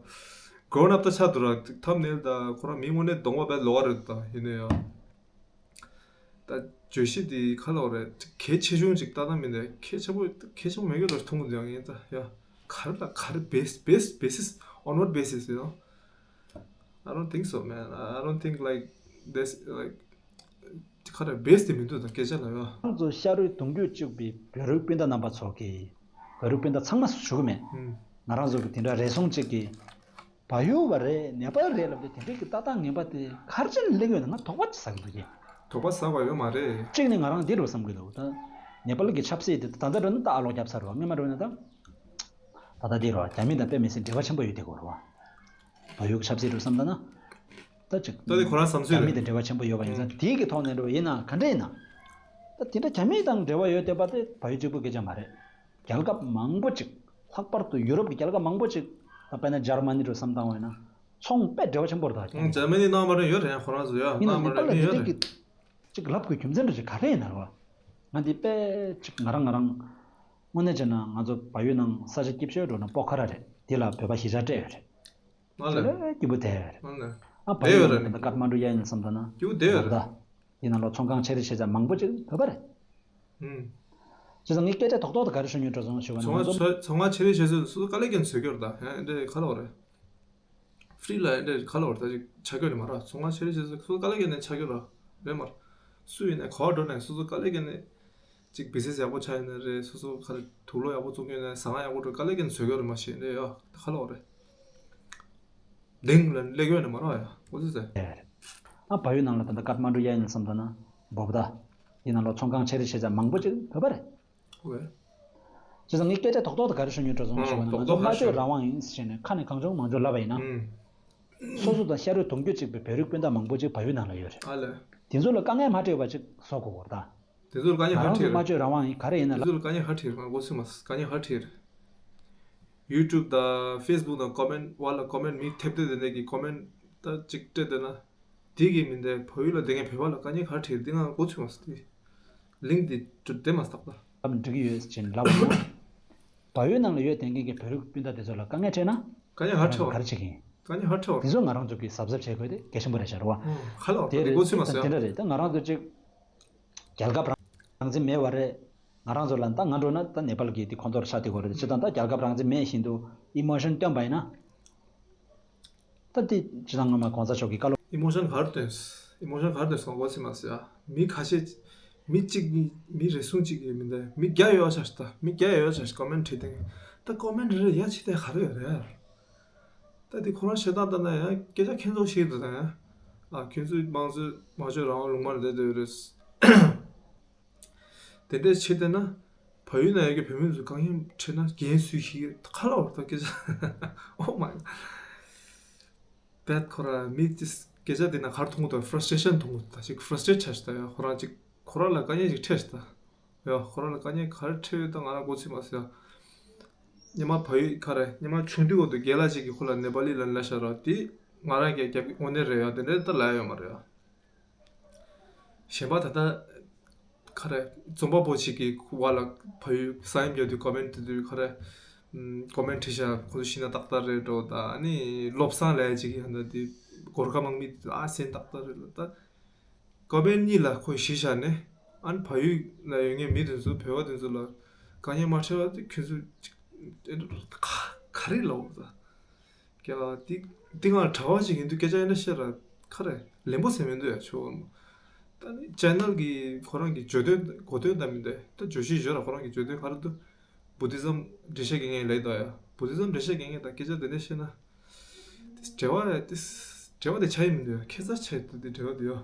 Grown up ད་ཆགས་འདུག་ར། ཐམ་ནེལ་ད་ཁོ་རང་མི་དངོས་གནས་གདོང་པ་བས་ལོག་རེད་ད་ཡིན་ནའི་ཡ། ད་བརྗོད་གཞི་འདི་ག་ལབ་རེད། གལ་ཆེ་ཆུང་ཅིག་ལྟ་ན་མི་འདི་གལ་ཆེན་པོ་གལ་ཆེན་པོ་མེད་གི་རེད་མཐོང་གི་འདུག་ཡང་ཡིན་ད་ཡ། ག་རེ་ལ་ག་རེ་base base basis on what basis, you know? I don't think so, man. I don't think like this, like, ག་རེ་base དེ་མི་འདུག་ད་སྐད་ཆ་ལ་ཡ། ང་ཚོ་ཤ་རུས་གདུང་རྒྱུད་གཅིག་པའི་བོད་རིགས་སྤུན་ཟླ་རྣམ་པ་ཚོ་གིས་བོད་རིགས་སྤུན་ཟླ་ཚང་མ་ཞུ་གི་མེད། ང་རང་ཚོ་གི་དེ་འདྲ་རེ་ཟུང་གཅིག་གིས། བལ་ཡུལ་བ་རེད་ནེ་པ་ལ་རེད་ལབ་དུས་དེ་འདྲའི་གི་ལྟ་སྟངས་ངན་པ་དེ་ག་རེ་བྱས་ནས་སླེབས་ཡོད་ན་ང་དོགས་པ་ཅིག་ཟ་གི་འདུག་གི། དོགས་པ་ཟ་བ་ཡོད་མ་རེད། གཅིག་ནི་ང་རང་འདི་རུ་བསམ་གི་འདུག་ད་ནེ་པ་ལ་གི་ཆབ་སྲིད་དེ་ད་ལྟ་འགྲོ་ན་ད་ཨ་ལོག་རྒྱབ་ཚར་བ་སྔོན་མ་འགྲོ་ན་ད། ད་ལྟ་འདི་རུ་རྒྱ་མི་དང་དཔེ་མི་སྲིད་འབྲེལ་བ་ཆེན་པོ་ཡོད་དེ་གོ་རུ་བ། བལ་ཡུལ་གི་ཆབ་སྲིད་རུ་བསམ་ད་ན། ད་ཅིག་ད་དེ་ཁོ་རང་བསམ་ཚུལ་རྒྱ་མི་རེད། དང་འབྲེལ་བ་ཆེན་པོ་ཡོད་པ་ཡིན་ཙང་དེའི་གི་ཐོག་ནས་འགྲོ་བ་ཡིན་ན་ག་འདྲ་ཡིན་ན། ད་དེ་འདྲ་རྒྱ་མི་དང་འབྲེལ་བ་ཡོད་བསྡད་པ་དེ་བལ་ཡུལ་གཅིག་པུ་སྐད་ཆ་མ་རེད། རྒྱལ་ཁབ་མང་པོ་ཅིག་ལྷག་པར་དུ་ཡུ་རོབ་ཀྱི་རྒྱལ་ཁབ་མང་པོ་ཅིག་ད་དཔེར་ན་འཇར་མ་ནི་རུ་བསམ་བཏང་བ་ཡིན་ན་ཚོང་དཔེ་འབྲེལ་བ་ཆེན་པོ་རེད་ད། ཨང་འཇར་མ་ནི་ནང་མ་རེད་ཡོད་རེད། ཁོ་རང་ཚོ་ཡོད་ཡིན་ནང་ནའང་མ་ནེ་པ་རེད་ལ་མི་དེ་ཡོད་འདྲ་རེད། གི་ཅིག་ལབ་དགོས་རྒྱུ་མཚན་འདྲ་ཅིག་ག་རེ་ཡིན་ན་རེད་བ། ང་འདི་དཔེ་ཅིག་ང་རང་ང་རང་དངོས་གནས་བྱས་ན་ང་ཚོ་བལ་ཡུལ་ནང་ས་ཆ་སྐྱིད་ཤོས་འགྲོ་ན་པོ་ཁ་ར་རེད། འདི་ལ་བོད་པ་གཞིས་ཆགས་སྤྲད་ཡོད་རེད། ང་ལ་ལ་སྐྱིད་པོ་བསྡད་ཡོད་རེད། ང་ལ་ཨ་བལ་ཡུལ་ནང་ད་ཀ་ཐ་མན་ཌུ་གཡས་གཡོན་བསམ་ད་ན་སྐྱིད་པོ་བསྡད་ཡོད་རེད། ད་འདི་ནང་ལོགས་ཚོང་ཁང་ཆེ་རེ་ཆེ་ཆ་མང་པོ་ཅིག་བོད་པ་རེད། ཨུམ། བྱས་ཙང་ངས་སྐད་ཆ་རྡོག་རྡོག་ཏུ་ག་རེ་ཞུ་མྱོང་འགྲོ་སོང་ཞུ་བ་ན་ཚོང་ང་ང་ཚོ་ཚོ་ཚོང་ང་ཆེ་རེ་ཆེ་ཚོ་སོ་སོ་དཀའ་ལས་རྒྱག་ནས་བཟོས་ཀྱི་ཡོད་རེད་ད། ཧེ་འདྲ་ག་ལ་བ་རེད། ཧྥི་རི་ལ་འདྲ་ག་ལ་བ་རེད་ད་ཅིག་ཆ་རྒྱུ་ནི་མ་རེད། ཚོང་ང་ཆེ་རེ་ཆེ་ཚོ་སོ་སོ་དཀའ་ལས་རྒྱག་ནས་ཆ་རྒྱུ་ར་རེད་མ་རེད། སུ་ཡིན་ནའི་ག་བ་འགྲོ་ནའི་སོ་སོ་དཀའ་ལས་རྒྱག་ནས་ཅིག་བི་ཛི་ནེ་སི་ཡག་པོ་ཆགས་ཡིན་ན་རེད། སོ་སོ་ག་རེ་དུག་ལོག་ཡག་པོ་བཙོང་རྒྱུ་ཡིན་ན་ཟ་ཁང་ཡག་པོ་འགྲོ་དཀའ་ལས་རྒྱག་ནས་བཟོས་ཀྱི་ཡོད་རེད་མ་གཞི་འདྲ་ཡོད་ག་ལ་བ་རེད། གླིང་ལ་སླེབས་ཡོད་ནི་མ་རེད་ཡ། འོ་ཙི་ཙི། ཨ་བལ་ཡུལ་ནང་ལ་ད་ལྟ་ཀ་ཐ་མན་ཌུ་གཡས་གཡོན་བསམ་ད་ན་བོད་པ་ད། འདི་ནང་ལོགས་ཚོང་ཁང་ཆེ་རེ་ཆེ་ཆ་མང་པོ་ཅིག་བོད་པ་རེད། ཝེ། བྱས་ཙང་ངས་སྐད་ཆ་རྡོག་རྡོག་ཏུ་ག་རེ་ཞུ་མྱོང་འགྲོ་སོང་ཞུ་བ་ན་ང་ཚོ་སྨྲ་བརྗོད་རང་དབང་ཡིན་ཟེར་ནས་ཁ་ནས་གང་བྱུང་མང་བྱུང་ལབ་པ་ཡིན་ན། སོ་སོ་དང་ཤ་རུས་གདུང་རྒྱུད་གཅིག་པའི་བོད་རིགས་སྤུན་ཟླ་མང་པོ་ཅིག་བལ་ཡུལ་ནང་ལ་ཡོད་རེད། ཨ་ལས། དེ་ཚོ་ལ་དཀའ་ངལ་མ་འཕྲད་པ་ཅིག་བཟོ་དགོས་སྐོར་ད། དེ་ཚོ་ལ་དཀའ་ངལ་ཧ་ང་རང་ཚོ་ཁྲིར། སྨྲ་བརྗོད་རང་དབང་ཡིན་ག་རེ་ཡིན་ན་དེ་ལ། ཚོ་ལ་དཀའ་ངལ་ཧ་ཁྲིར་ང་མགོ་ཚོས་མ་དཀའ་ངལ་ཧ་ཁྲིར། ཡུ་ཊུབ་དང་ཕེ་སི་བུག་དང་ཀོ་མེན་ཝལ་ལ་ཀོ་མེན་མི་ཐེབས་ཐེབས་དེ་འདྲ་གི་ཀོ་མེན་ད་ཅིག་སྤྲད་བསྡད་ན། དེ་གི་མི་འདའི་བལ་ཡུལ་ལ་བསྡད་མཁན་བོད་པ་ལ་དཀའ་ངལ་ག་རེ་འཕྲད་དེ་ང་མགོ་ཚོས་མ་སོང་སྟེ། ལིང་དེ་བསྡད་མ་སོང་ད། ལབ་འགྲིག་གི་ཡོད་ཅེས་ལབ་འོང་། བལ་ཡུལ་ནང་ལ་ཡོད་བསྡད་མཁན་གྱི་བོད་རིགས་སྤུན་ཟླ་དེ་ཚོ་ལ་དཀའ་ངལ་འཕྲད་ན། དཀའ་ངལ་ག་རེ་འཕྲད་པ་རེད། ག་རེ་བྱེད་ཀྱི་ཡིན། དཀའ་ངལ་ག་རེ་འཕྲད་པ་རེད། དེ་ཚོ་ང་རང་ཚོ་གིས་གཟབ་གཟབ་བྱེད་དགོས་དེ་གལ་ཆེན་པོ་རེད་ཤག་རེད་བ། ཨོ་ག་ལ་བ་དེ་རེད་དེ་མགོ་ཚོས་མ་སོང་ཡ། དེ་འདྲ་རེད་ད་ང་རང་ཚོ་ཅིག་རྒྱལ་ཁབ་རང་བཙན་མེད་པ་རེད། ང་རང་ཚོ་ལ་ད་ང་འགྲོ་ན་ད་ནེ་པལ་གྱི་དེ་ཁོང་ཚོར་ཆགས་བསྡད་དགོས་རེད། སྤྱིར་བཏང་ད་རྒྱལ་ཁབ་རང་བཙན་མེད་བཞིན་དུ་ཨི་མོ་ཤོན་བཏོན་པ་ཡིན་ན། ད་དེ་སྤྱིར་བཏང་སྔོན་མ་གོང་ས་མཆོག་གི་བཀའ་སློབ། ཨི་མོ་ཤན་ག་རེ་སྟོན། ཨི་མོ་ཤན་ག་རེ་སྟོན་སོང་གོ་ཚི་མ་སི་ཡ། མི་ཁ་ཤས། མི་གཅིག་གཉིས་མི་རེ་ཟུང་གཅིག་གིས་མི་འདའ་མི་བརྒྱ་ཡོད་ཆ་ཤ་ད་མི་བརྒྱ་ཡོད་ཆ་ཤ་ཀོ་མེན་ཊི་བྲིས་ཏེ། ད་ཀོ་མེན་ཊི་རེ་ཡ་ཆི་ཏེ་ག་རེ་ཡོད་རེད། ད་དེ་ཁོ་རང་ཤེས་སྟངས་ལྟ་ན་ཡང་སྐད་ཆ་ཁྱེད་ཚོ་ཤེས་འདུག་ད་ཡང་། ཨ་ཁྱེད་ཚོའི་དམངས་གཙོའི་དམངས་གཙོའི་རང་དབང་ལུང་མར་བསྡད་འདོད་རེད། དེ་འདྲའི་ཆེ་བལྟས་ན། བལ་ཡུལ་ན་ཡོད་ཀྱི་བོད་མི་ཚོ་གང་ཡིན་ཁྲིད་ན་རྒན་སུས་ཤིག་ཁ་ལ་བར་ཐག་སྐད་ཆ། Oh my god. Bad ཁོ་ར་མི་དེ་སྐད་ཆ་དེ་ན་གར་མཐོང་གི་འདུག Frustration མཐོང་གི་འདུག་ཅིག་Frustrate ཆ་ཤི་ད་ཡ་ཁོ་རང་ཅིག་ཁོ་ར་ལ་དཀའ་ངལ་ཅིག་འཕྲད་ཤི་ད། ཡ་ཁོ་ར་ལ་དཀའ་ངལ་ག་རེ་འཕྲད་ཡོད་ད་ང་རང་མགོ་ཚོས་མ་སོང་ཡ། ཉི་མ་བལ་ཡུལ་ཁ་རེ་ཉི་མ་ཆུང་དུས་འོག་ཏུ་རྒན་ལགས་ཅིག་གིས་ཁོ་ལ་ནེ་པ་ལི་ལ་ལ་ཤ་ར་དེ་ང་རང་གི་རྒྱབ་ཀྱི་དངོས་གནས་རེད་ཡ་དེ་འདྲ་ད་ལ་ཡ་ཡོད་མ་རེད་ཡ། གཞན་པ་ད་ལྟ་ག་རེ་རྩོམ་པ་པོ་ཞིག་གི་བར་ལ་བལ་ཡུལ་ས་ཡོམ་རྒྱག་དུས་ཀོ་མེན་ཊི་དུས་ག་རེ་ཀོ་མེན་ཊི་བྲིས་ཤག་ཁོ་ཚོ་ཤི་ན་ཏག་ཏག་རེད་འགྲོ་ད་ཨ་ནི་བློ་བཟང་ལབ་ཡ་ཅིག་གིས་ཧ་ད་དེ་གོར་ཁ་དམག་མི་དེ་ཚོ་ཨ་སེམས་ཏག་ཏག་རེད་ལ་ད་ཀོ་མེན་ཊི་གཉིས་ལ་ཁོ་ཤི་ཤག་ནས་ཨ་ནི་བལ་ཡུལ་ལ་ཡོད་མཁན་མི་དེ་ཚོ་བོད་པ་དེ་ཚོ་ལ་དཀའ་ངལ་མ་འཕྲད་པ་དེ་ཁྱོད་ཚོ་ཅིག་ཨེ་འགྲོ་ག་རེ་ལབ་འོ་ད། ཀྱ་འདི་འདི་ང་གྲྭ་བ་ཞིག་ཡིན་དུས་སྐད་ཆ་ཡིན་ན་བཤད་ར་ཁ་རེ་ལན་པོ་ཟེར་མི་འདུག་ཡ་ཆོ། ད་ནི་ཅེ་ནལ་གི་ཁོ་རང་གི་བརྗོད་དོན་གོ་དོན་ད་མི་འདུག་ད་བརྗོད་གཞི་བརྗོད་ར་ཁོ་རང་གི་བརྗོད་དོན་ག་རེ་འདུག་བུ་དི་ཛམ་འགྲེལ་བཤད་དགེ་རྒན་ལས་དོ་ཡ་བུ་དི་ཛམ་འགྲེལ་བཤད་དགེ་རྒན་ད་སྐད་ཆ་དེ་འདྲ་བཤད་ན་དེ་འབྲེལ་བ་ཡ་དེ་འབྲེལ་བ་དེ་ཆ་ཡི་མི་འདུག་ཡ་ཁྱད་མཚར་ཆ་ཡི་འདུག་དེ་འབྲེལ་བ་དེ་ཡོ།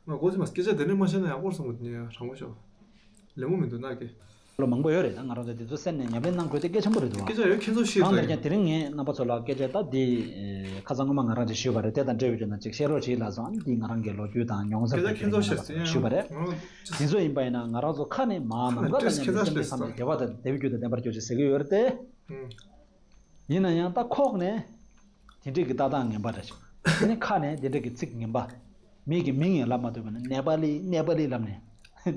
ང་གོ་ཚི་མ་སྐད་ཆ་དེ་ནས་མ་བཤད་ན་ཡག་པོ་སོང་གི་དེ་ནས་རང་མོ་ཤོག་ལེ་མོ་མི་འདུག་ན་ཀེ། ལོ་མང་པོ་ཡོད་རེད་ད་ང་རང་ཚོ་དེ་ཚོ་སེམས་ནས་ཉམས་ལེན་གནང་དགོས་དེ་གལ་ཆེན་པོ་རེད་འདུག་བ། སྐད་ཆ་ཡོད་ཁྱེད་ཚོ་ཤེས་གང་ལྟར་ཀྱང་དེ་རིང་ངས་རྣམ་པ་ཚོ་ལ་སྐད་ཆ་ད་འདི་ཁ་སང་སྔོན་མ་ང་རང་ཚོས་ཞུས་པ་རེད་དེ་དང་འབྲེལ་བའི་ཆ་ནས་ཅིག་བཤད་རོགས་བྱེད་ལ་སོང་ཨ་ནི་འདི་ང་རང་གི་ལོ་རྒྱུས་དང་མྱོང་ཚོར་སྐད་ཆ་དེ་ཁྱེད་ཚོ་ཚོ་ཤེས་ཟིན་ཡང་ཞུས་པ་རེད། དེ་ཚོ་ཡིན་པ་ཡིན་ན་ང་རང་ཚོ་ཁ་ནས་མ་ནམ་མཁའ་ལ་མཉམ་དུ་སེམས་ཀྱི་བསམ་པའི་བདེ་བ་དང་བདེ་བའི་རྒྱུ་དང་ལྡན་པར་གྱུར་ཅིག་ཟེར་གྱི་ཡོད་རེད་དེ། ཡིན་ན་ཡང་ད་ཁོག་ནས་དེ་འདྲའི་གི་ལྟ་སྟངས་ངན་པ་འདྲ་ཞིག་དེ་ནས་ཁ་ནས་དེ་འདྲ་གི་ཚིག་ངན་པ། མི་གི་མིང་ཡང་ལབ་མ་ཐུབ་པ་ན་ནེ་པ་ལི་ནེ་པ་ལི་ལབ་ནས།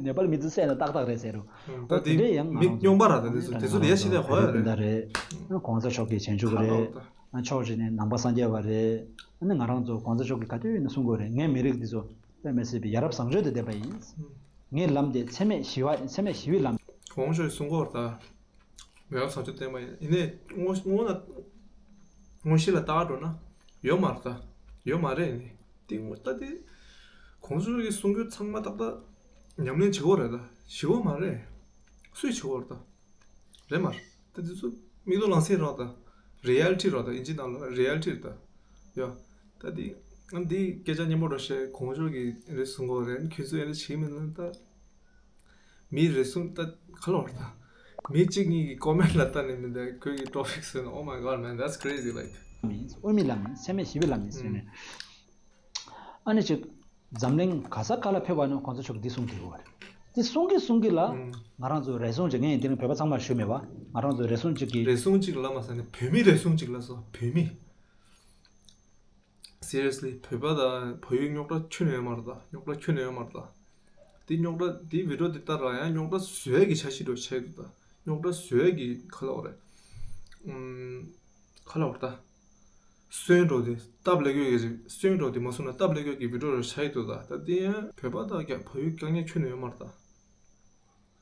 ནེ་པ་ལི་མི་ཚོ་བསད་ན་ཏག་ཏག་རེད་ཟེར་རུ། ད་འོ་དེ་དེ་འདྲའི་ཡང་ང་མི་རང་ཚོ་སྨྱོན་པ་ར་ད་དེ་ཚོ་དེ་ཚོ་ལ་ཡ་ཤི་ད་ཧོ་ཡ་རེད། ད་རེད། གོང་ས་མཆོག་གི་བྱང་ཆུབ་རེད། ཕྱོགས་གཅིག་ནས་ནང་པ་སངས་རྒྱས་པ་རེད། ཨ་ནི་ང་རང་ཚོ་གོང་ས་མཆོག་གི་ག་དུས་ཡིན་ན་གསུང་དགོས་རེད་ངའི་མི་རིགས་འདི་ཚོ་དཔེ་མི་སྲིད་པའི་ཡ་རབས་བཟང་སྤྱོད་དུ་བསྡད་པ་ཡིན། ངའི་ལམ་དེ་འཚེ་མེད་ཞི་བ་འཚེ་མེད་ཞི་བའི་ལམ། གོང་ས་མཆོག་གསུང་དགོས་རེད་ད། མེད་པ་བཟང་སྤྱོད་བསྟན་པ་ཡིན། ཡིན་ནའི་དངོས་དངོས་ན། དངོས་གཞི་ལ་ལྟ་འགྲོ་ན། ཡོད་མ་རེད་ད། ཡོད་མ་རེད་ནི། དེ་དངོས་ལྟ་དེ། གོང་ས་མཆོག་གི་གསུང་རྒྱུ་ཚང་མ་ཏག་ཏག་ཉམས་ལེན་བྱེད་དགོས་རེད་ད། ཞི་བ་མ་རེད། སུས་བྱེད་དགོས་རེད་ད། རེད་མ་རེད། ད་དེ་ཚོ་མིག་ཏོ་ལང་སེ་རོགས་ད། རི་ཡལ་ཊི་རོགས་ད་ཨིན་ཇི་ནང་ལ་རི་ཡལ་ཊི་རེད་ད། ཡོ། ད་དེ། ཨ་འདི་སྐད་ཆ་སྙན་པོ་འགྲོ་ཤེས་གོང་ས་མཆོག་གི་རེད་གསུང་དགོས་རེད་ཁྱོད་ཚོས་ཨེ་འདྲ་བྱེད་མི་ལ་ད། མི་རེ་ཟུང་ལྟ་ག་ལ་བར་ད། མི་གཅིག་གཉིས་ཀྱི་ཀོ་མེན་ལ་ལྟ་ནས་མི་འདའ་ཁོས་ཀྱི་ཊོ་པིག་ཟེར་ན། Oh my god man, that's crazy, like. མིན་དབུ་མའི་ལམ་ཡིན་འཚེ་མེད་ཞི་བའི་ལམ་ཡིན་ཟེར་ནས། ཨ་ནི་ཅིག་འཛམ་གླིང་ག་ས་ག་ལ་ཕེབས་པ་ནི་གོང་ས་མཆོག་འདི་གསུང་གི་ཡོད་རེད། འདི་གསུང་གི་གསུང་གི་ལ་ང་རང་ཚོ་རེ་ཟུང་ཅིག་ངས་འདི་ནི་བོད་པ་ཚང་མར་ཞུ་མེད་པ་ང་རང་ཚོ་རེ་ཟུང་ཅིག་གི། རེ་ཟུང་ཅིག་ལ་མ་ཟ་ནས་བོད་མི་རེ་ཟུང་ཅིག་ལ་སོ་བོད་མི། Seriously བོད་པ་དང་བལ་ཡུལ་རྙོག་དྲ་ཁྱོན་ནས་ཡོད་མ་རེད་ད། རྙོག་དྲ་ཁྱོན་ནས་ཡོད་མ་རེད་ད། དེ་རྙོག་དྲ་དེ་བི་ཌིའོ་དེ་ལྟར་ལ་ཡང་རྙོག་དྲ་བཟོ་ཡས་ཀྱི་འཆར་གཞི་འགྲོ་ཆགས་འདུག་ད། རྙོག་དྲ་བཟོ་ཡས་ཀྱི་ག་ལ་བ་རེད། ཨུམ། ག་ལ་བ་རེད་ད། སོན་འགྲོ་དེ་སྟབས་ལེགས་ཡོད་ཀྱི་རེད། སོན་འགྲོ་དེ་མ་སོང་ན་སྟབས་ལེགས་ཡོད་ཀྱི་བི་ཌིའོ་རེ་ཆགས་འདུག་ད། ད་དེ་ཡང་བོད་པ་དང་རྒྱ་བལ་ཡུལ་དཀའ་ངལ་ཁྱོན་ནས་ཡོད་མ་རེད་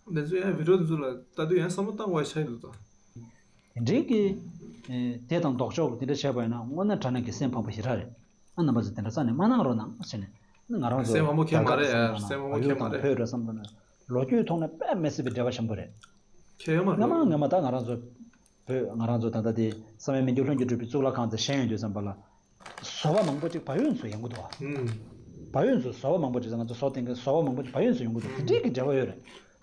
ད། དེ་ཚོ་ཡང་བི་ཌིའོ་དེ་ཚོ་ལ་ལྟ་དུས་ཡང་བསམ་བློ་བཏང་དགོས་ཡ་ཆགས་འདུག་ད། དེ་འདྲའི་གི། ཨེ། དེ་དང་ལྡོག་ཕྱོགས་དེ་འདྲ་བྱས་པ་ཡིན་ན་དངོས་གནས་དྲང་གནས་ཀྱི་སེམས་ཕམ་པོ་ཞེ་དྲག་རེད། ཨ་རྣམ་པ་ཚོ་དེ་འདྲ་རྩ་ནས་མ་གནང་རོགས་གནང་ཟེར་ནས། ང་རང་ཚོ་སེམས་ཕམ་པོ་ཁྱད་མ་རེད་ཡ། སེམས་ཕམ་པོ་ཁྱད་མ་རེད། བོད་རེད་བསམ་ད་ན། ལོ་རྒྱུས་ཐོག་ནས་དཔེ་མི་སྲིད་པའི་འབྲེལ་བ་ཆེན་པོ་རེད། ཁྱད་ཡོད་མ་རེད། སྔ་མ་སྔ་མ་ད་ང་རང་ཚོ། བོད་ང་རང་ཚོ་ད་ལྟ་དེ་བསམ་ཡས་མི་འགྱུར་ལྷུན་གྱིས་གྲུབ་པའི་གཙུག་ལག་ཁང་དེ་བཞེངས་ཡོང་དུས་ཙམ་པ་ལ། བཟོ་པ་མང་པོ་ཅིག་བལ་ཡུལ་ཚོ་ཡོང་གི་འདུག་བ། ཨུམ། བལ་ཡུལ་ཚོ་བཟོ་པ་མང་པོ་ཅིག་ང་ཚོ་བཟོ་བསྟན་མཁན་བཟོ་པ་མང་པོ་ཅིག་བལ་ཡུལ་ཚོ་ཡོང་གི་འདུག་དེ་འདྲའི་གི་འབྲེལ་བ་ཡོད་རེད།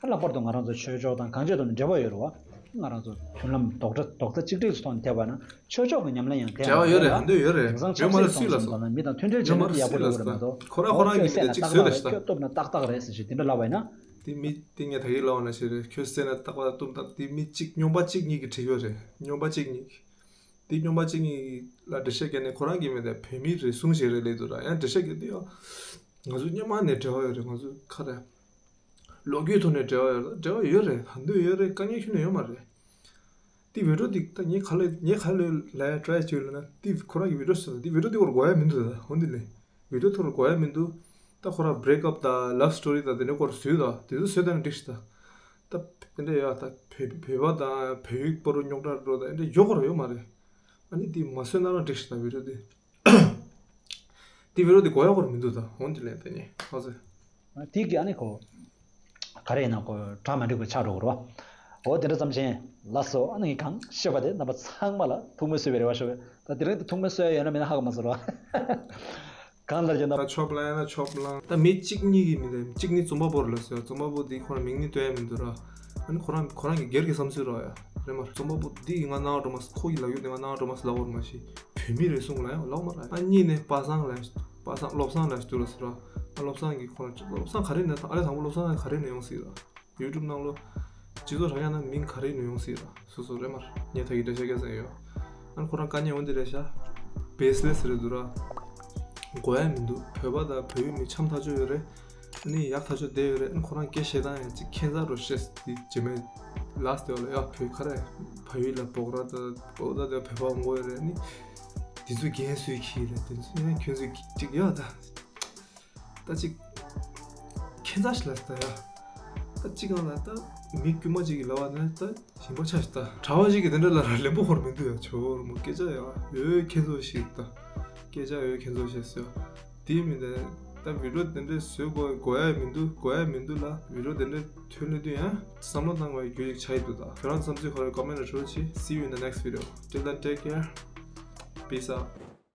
ལྷག་པར་དུ་ང་རང་ཚོ་ཆོས་ཕྱོགས་དང་གང་ཅིའི་ཐོག་ནས་འབྲེལ་བ་ཡོད་རེད་བ། ང་རང་ཚོ་མདུན་ལམ་རྡོག་རྩ་རྡོག་རྩ་གཅིག་སྒྲིལ་གྱི་ཐོག་ནས་ཐེབས་པ་ན་ཆོས་ཕྱོགས་ཀྱི་ཉམས་ལེན་ཡང་དེ་འབྲེལ་བ་ཡོད་རེད། ཧ་འདོད་ཡོད་རེད། དེང་སང་ཆབ་སྲིད་ཐོག་ནས་བསམ་ན་མི་དང་མཐུན་སྒྲིལ་བྱེད་ན་ཡག་པོ་ཡོད་རེད་མ་གཏོགས། ཁོ་རང་ཁོ་རང་གི་མི་དེ་གཅིག་བཟོས་ལ་ཤི་ད། སྐྱོབ་ཐུབ་ན་ཏག་ཏག་རེད་ཟེར་ཞིག་དེ་འདྲ་ལབ་པ་ཡིན་ན། དེ་མི་དེ་ངས་ད་གིན་ལབ་པ་ནང་བཞིན་རེད། ཁྱོད་བསད་ན་ཏག་ཏག་གཏུབ་ད། དེ་མི་གཅིག་སྨྱོན་པ་གཅིག་གཉིས་ཀྱིས་བྲིས་ཡོད་རེད། སྨྱོན་པ་གཅིག་གཉིས་ཀྱིས། དེ་སྨྱོན་པ་གཅིག་གཉིས་ལ་འགྲེལ་བཤད་བརྒྱབ་ནས་ཁོ་རང་གིས་མི་དེ་བོད་མི་རེ་ཟུང་ཞིག་རེད་ལབ་འདུག་ར། ཡང་འགྲེལ་བཤད་བརྒྱབ་དུས་ཡང་། ང་ཚོ་སྔོན་མ་ནས་འབྲེལ་བ་ཡོད་རེད། ང་ཚོ་ག་རེ། ལོ་རྒྱུས་ཐོག་ནས་འབྲེལ་བ་ཡོད་རེད། འབྲེལ་བ་ཡོད་རེད། ཧ་འདོད་ཡོད་རེད། དཀའ་ངལ་ཁྱོན་ནས་ཡོད་མ་རེད། དེ་བི་ཌིའོ་དེ་ད་ངས་ག་ལེ་ངས་ག་ལེ་ལབ་ཡ་ཊ་རའི་བྱས་ཡོད་ལབ་ན། དེ་ཁོ་རང་གི་བི་ཌིའོ་ཟེར་ན་དེ་བི་ཌིའོ་དེ་སྐོར་གོ་ཡ་མི་འདུག་ད་འོན་ཏེ་ལས་བི་ཌིའོ་ཐོག་ལ་གོ་ཡ་མི་འདུག་ད་ཁོ་རང་བྷི་རེག་ཨབ་དང་ལབ་སི་ཊོ་རི་དང་དེ་འདྲ་སྐོར་བཟོས་ད། དེ་ཚོ་བཟོས་ད་ན་འགྲིག་ཤི་ད། ད་དེ་འདྲ་ཡ་ད་བོད་བོད་པ་དང་བལ་ཡུལ་བར་རྙོག་དྲ་འགྲོ་ད་དེ་འདྲ་ཡོད་སྐོར་ཡོད་མ་རེད། ཨ་ནི་དེ་མ་བཟོས་ན་རང་འགྲིག་ཤི་ད་བི་ཌིའོ་དེ། དེ་བི་རོ་དེ་གོ་ཡག་པོ་མི་འདུག་ད་འོན་ཏེ་ལན་དེ་ནི་ཧ་ཟེ། དེ་གི་ཨ་ནི་ཁོ། ག་རེ་ཡིན་ན་ཁོ་གྲ་མ་འགྲིག་པའི་ཆགས་འགྲོ་གི་རེད་བ། འོ་དེ་འདྲ་ཙམ་བྱས། ལགས་སོ། ཨ་ནི་གང་ཤེས་པ་དེ་རྣམ་པ་ཚང་མ་ལ་ཐུགས་སྨོན་གསོས་པའི་རེ་བ་ཞུ་བས། ད་དེ་རིང་དུ་ཐུགས་སྨོན་གསོས་ཡོད་ན་མེད་ན་ཧ་གོ་མ་སོང་ར། གང་ལྟར་ཀྱང་ད། ད་ཆོབ་ལང་ཡང་ན་ཆོབ་ལང་། ད་མི་གཅིག་གཉིས་ཀྱི་མི་དེ་གཅིག་ནི་རྩོམ་པ་པོར་ལ་ཟེར། རྩོམ་པ་པོ་འདི་ཁོ་རང་མིང་ནི་བཏོན་ཡ་མི་འདུག་ར། ཨ་ནི་ཁོ་རང་ཁོ་རང་གི་སྒེར་གྱི་བསམ་ཚུལ་ར་ཡ། རེད་མ་རེད། རྩོམ་པ་པོ་འདི་ཡིས་ང་གནང་བ་འགྲོ་མ་སོང་། ཁོ་ཡི་ལག་གཡུག་དེ་ང་གནང་བ་འགྲོ་མ་སོང་ལབ་དགོས་རེད་མ་གཞི། བོད་མི་རེད་གསུངས་ལ་ཡང་ལབ་མ་རེད། ཨ་གཉིས་ནས་པ་སངས་ལ་པ་སངས་བློ་བཟང་ལ་ཞུ་ལ་ཟེར་བ། ཨ་བློ་བཟང་གིས་ཁོ་རང་བློ་བཟང་ག་རེ་ནས་ཨ་རེ་དང་པོ་བློ་བཟང་ག་རེ་ནས་ཡོང་སྲིད་ར། ཡུ་ཊུབ་ནང་ལོ། སྤྱི་ཚོགས་རང་ཡང་ན་མིང་ག་རེ་ནས་ཡོང་སྲིད་ར། སོ་སོ་རེད་མ་རེད། ངས་ད་གི་འགྲེལ་བཤད་རྒྱག་ས་ཡོད། ཨ་ནི་ཁོ་རང་དཀའ་ངལ་འོན་ཏེ་རེད་ཤག་བེས་ལེས་རེད་འདུག་ར། གོ་ཡ་མི་འདུག་བོད་པ་དང་བོད་ཡུལ་མི་འཆམ་ཐག་ཆོད་ཡོད་རེད། ཨ་ནི་ཡག་ཐག་ཆོད་བསྡད་ཡོད་རེད། ཨ་ནི་ཁོ་རང་སྐད་བཤད་སྟངས་ཡང་ཅིག་ཁྱད་མཚར་རུ་བཤད་དེ་རྗེས་མའི་ལ་སི་ཊི་དེ་བ་ལ་ཡ་བོད་ག་རེ་བལ་ཡུལ་ལ་བོག་ར་དང་བོག་ད་དེ་བོད་པ་ངོ་ཡོད་རེད། ཨ་ནི་དེ་ཚོ་རྒན་སུའི་ཁྱི་རེད། དེ་ཚོ་ཡང་ཁྱོད་ཚོས་ཅིག་ཡ་ད། ད་ཅིག་ཁྱད་མཚར་ཞིག་ལ་ད་ཡ། ད་ཅིག་གང་ལ་ད་མི་དཀྱུས་མ་ཅིག་གིས་ལབ་པ་ན་ད་ཞིམ་པོ་ཆགས་ཤིག་ད་གྲྭ་བ་ཞིག་གིས་དེ་འདྲ་ལ་ར་ལན་པོ་ཧོར་མི་འདུག་ཡ། ཇོ་བོར་མོ་སྐད་ཆ་ཡ་ཡོད་ཁྱེད་ཚོ་ཞིག་ད་སྐད་ཆ་ཡོད་ཁྱེད་ཚོ་ཞིག་ཟེར། དེའི་མི་འདི་ད་བི་ཌིའོ་དེ་འདྲས་བཟོས་དགོས་དགོས་ཡ་མི་འདུག་དགོས་ཡ་མི་འདུག་ལ། བི་ཌིའོ་དེ་འདྲས་ཐོན་ལེ་དུས་ཡང་བསམ་བློ་བཏང་དགོས་ཡ་རྒྱུ་ཞིག་ཆགས་ཡི་འདུག་ད་ཁྱོད་རང་བསམ་ཚུལ་ག་རེ་ཀོ་མེན་ཊི་ལ་བྲིས་རོགས་གྱིས། See you in the next video. Till then, take care. Peace out.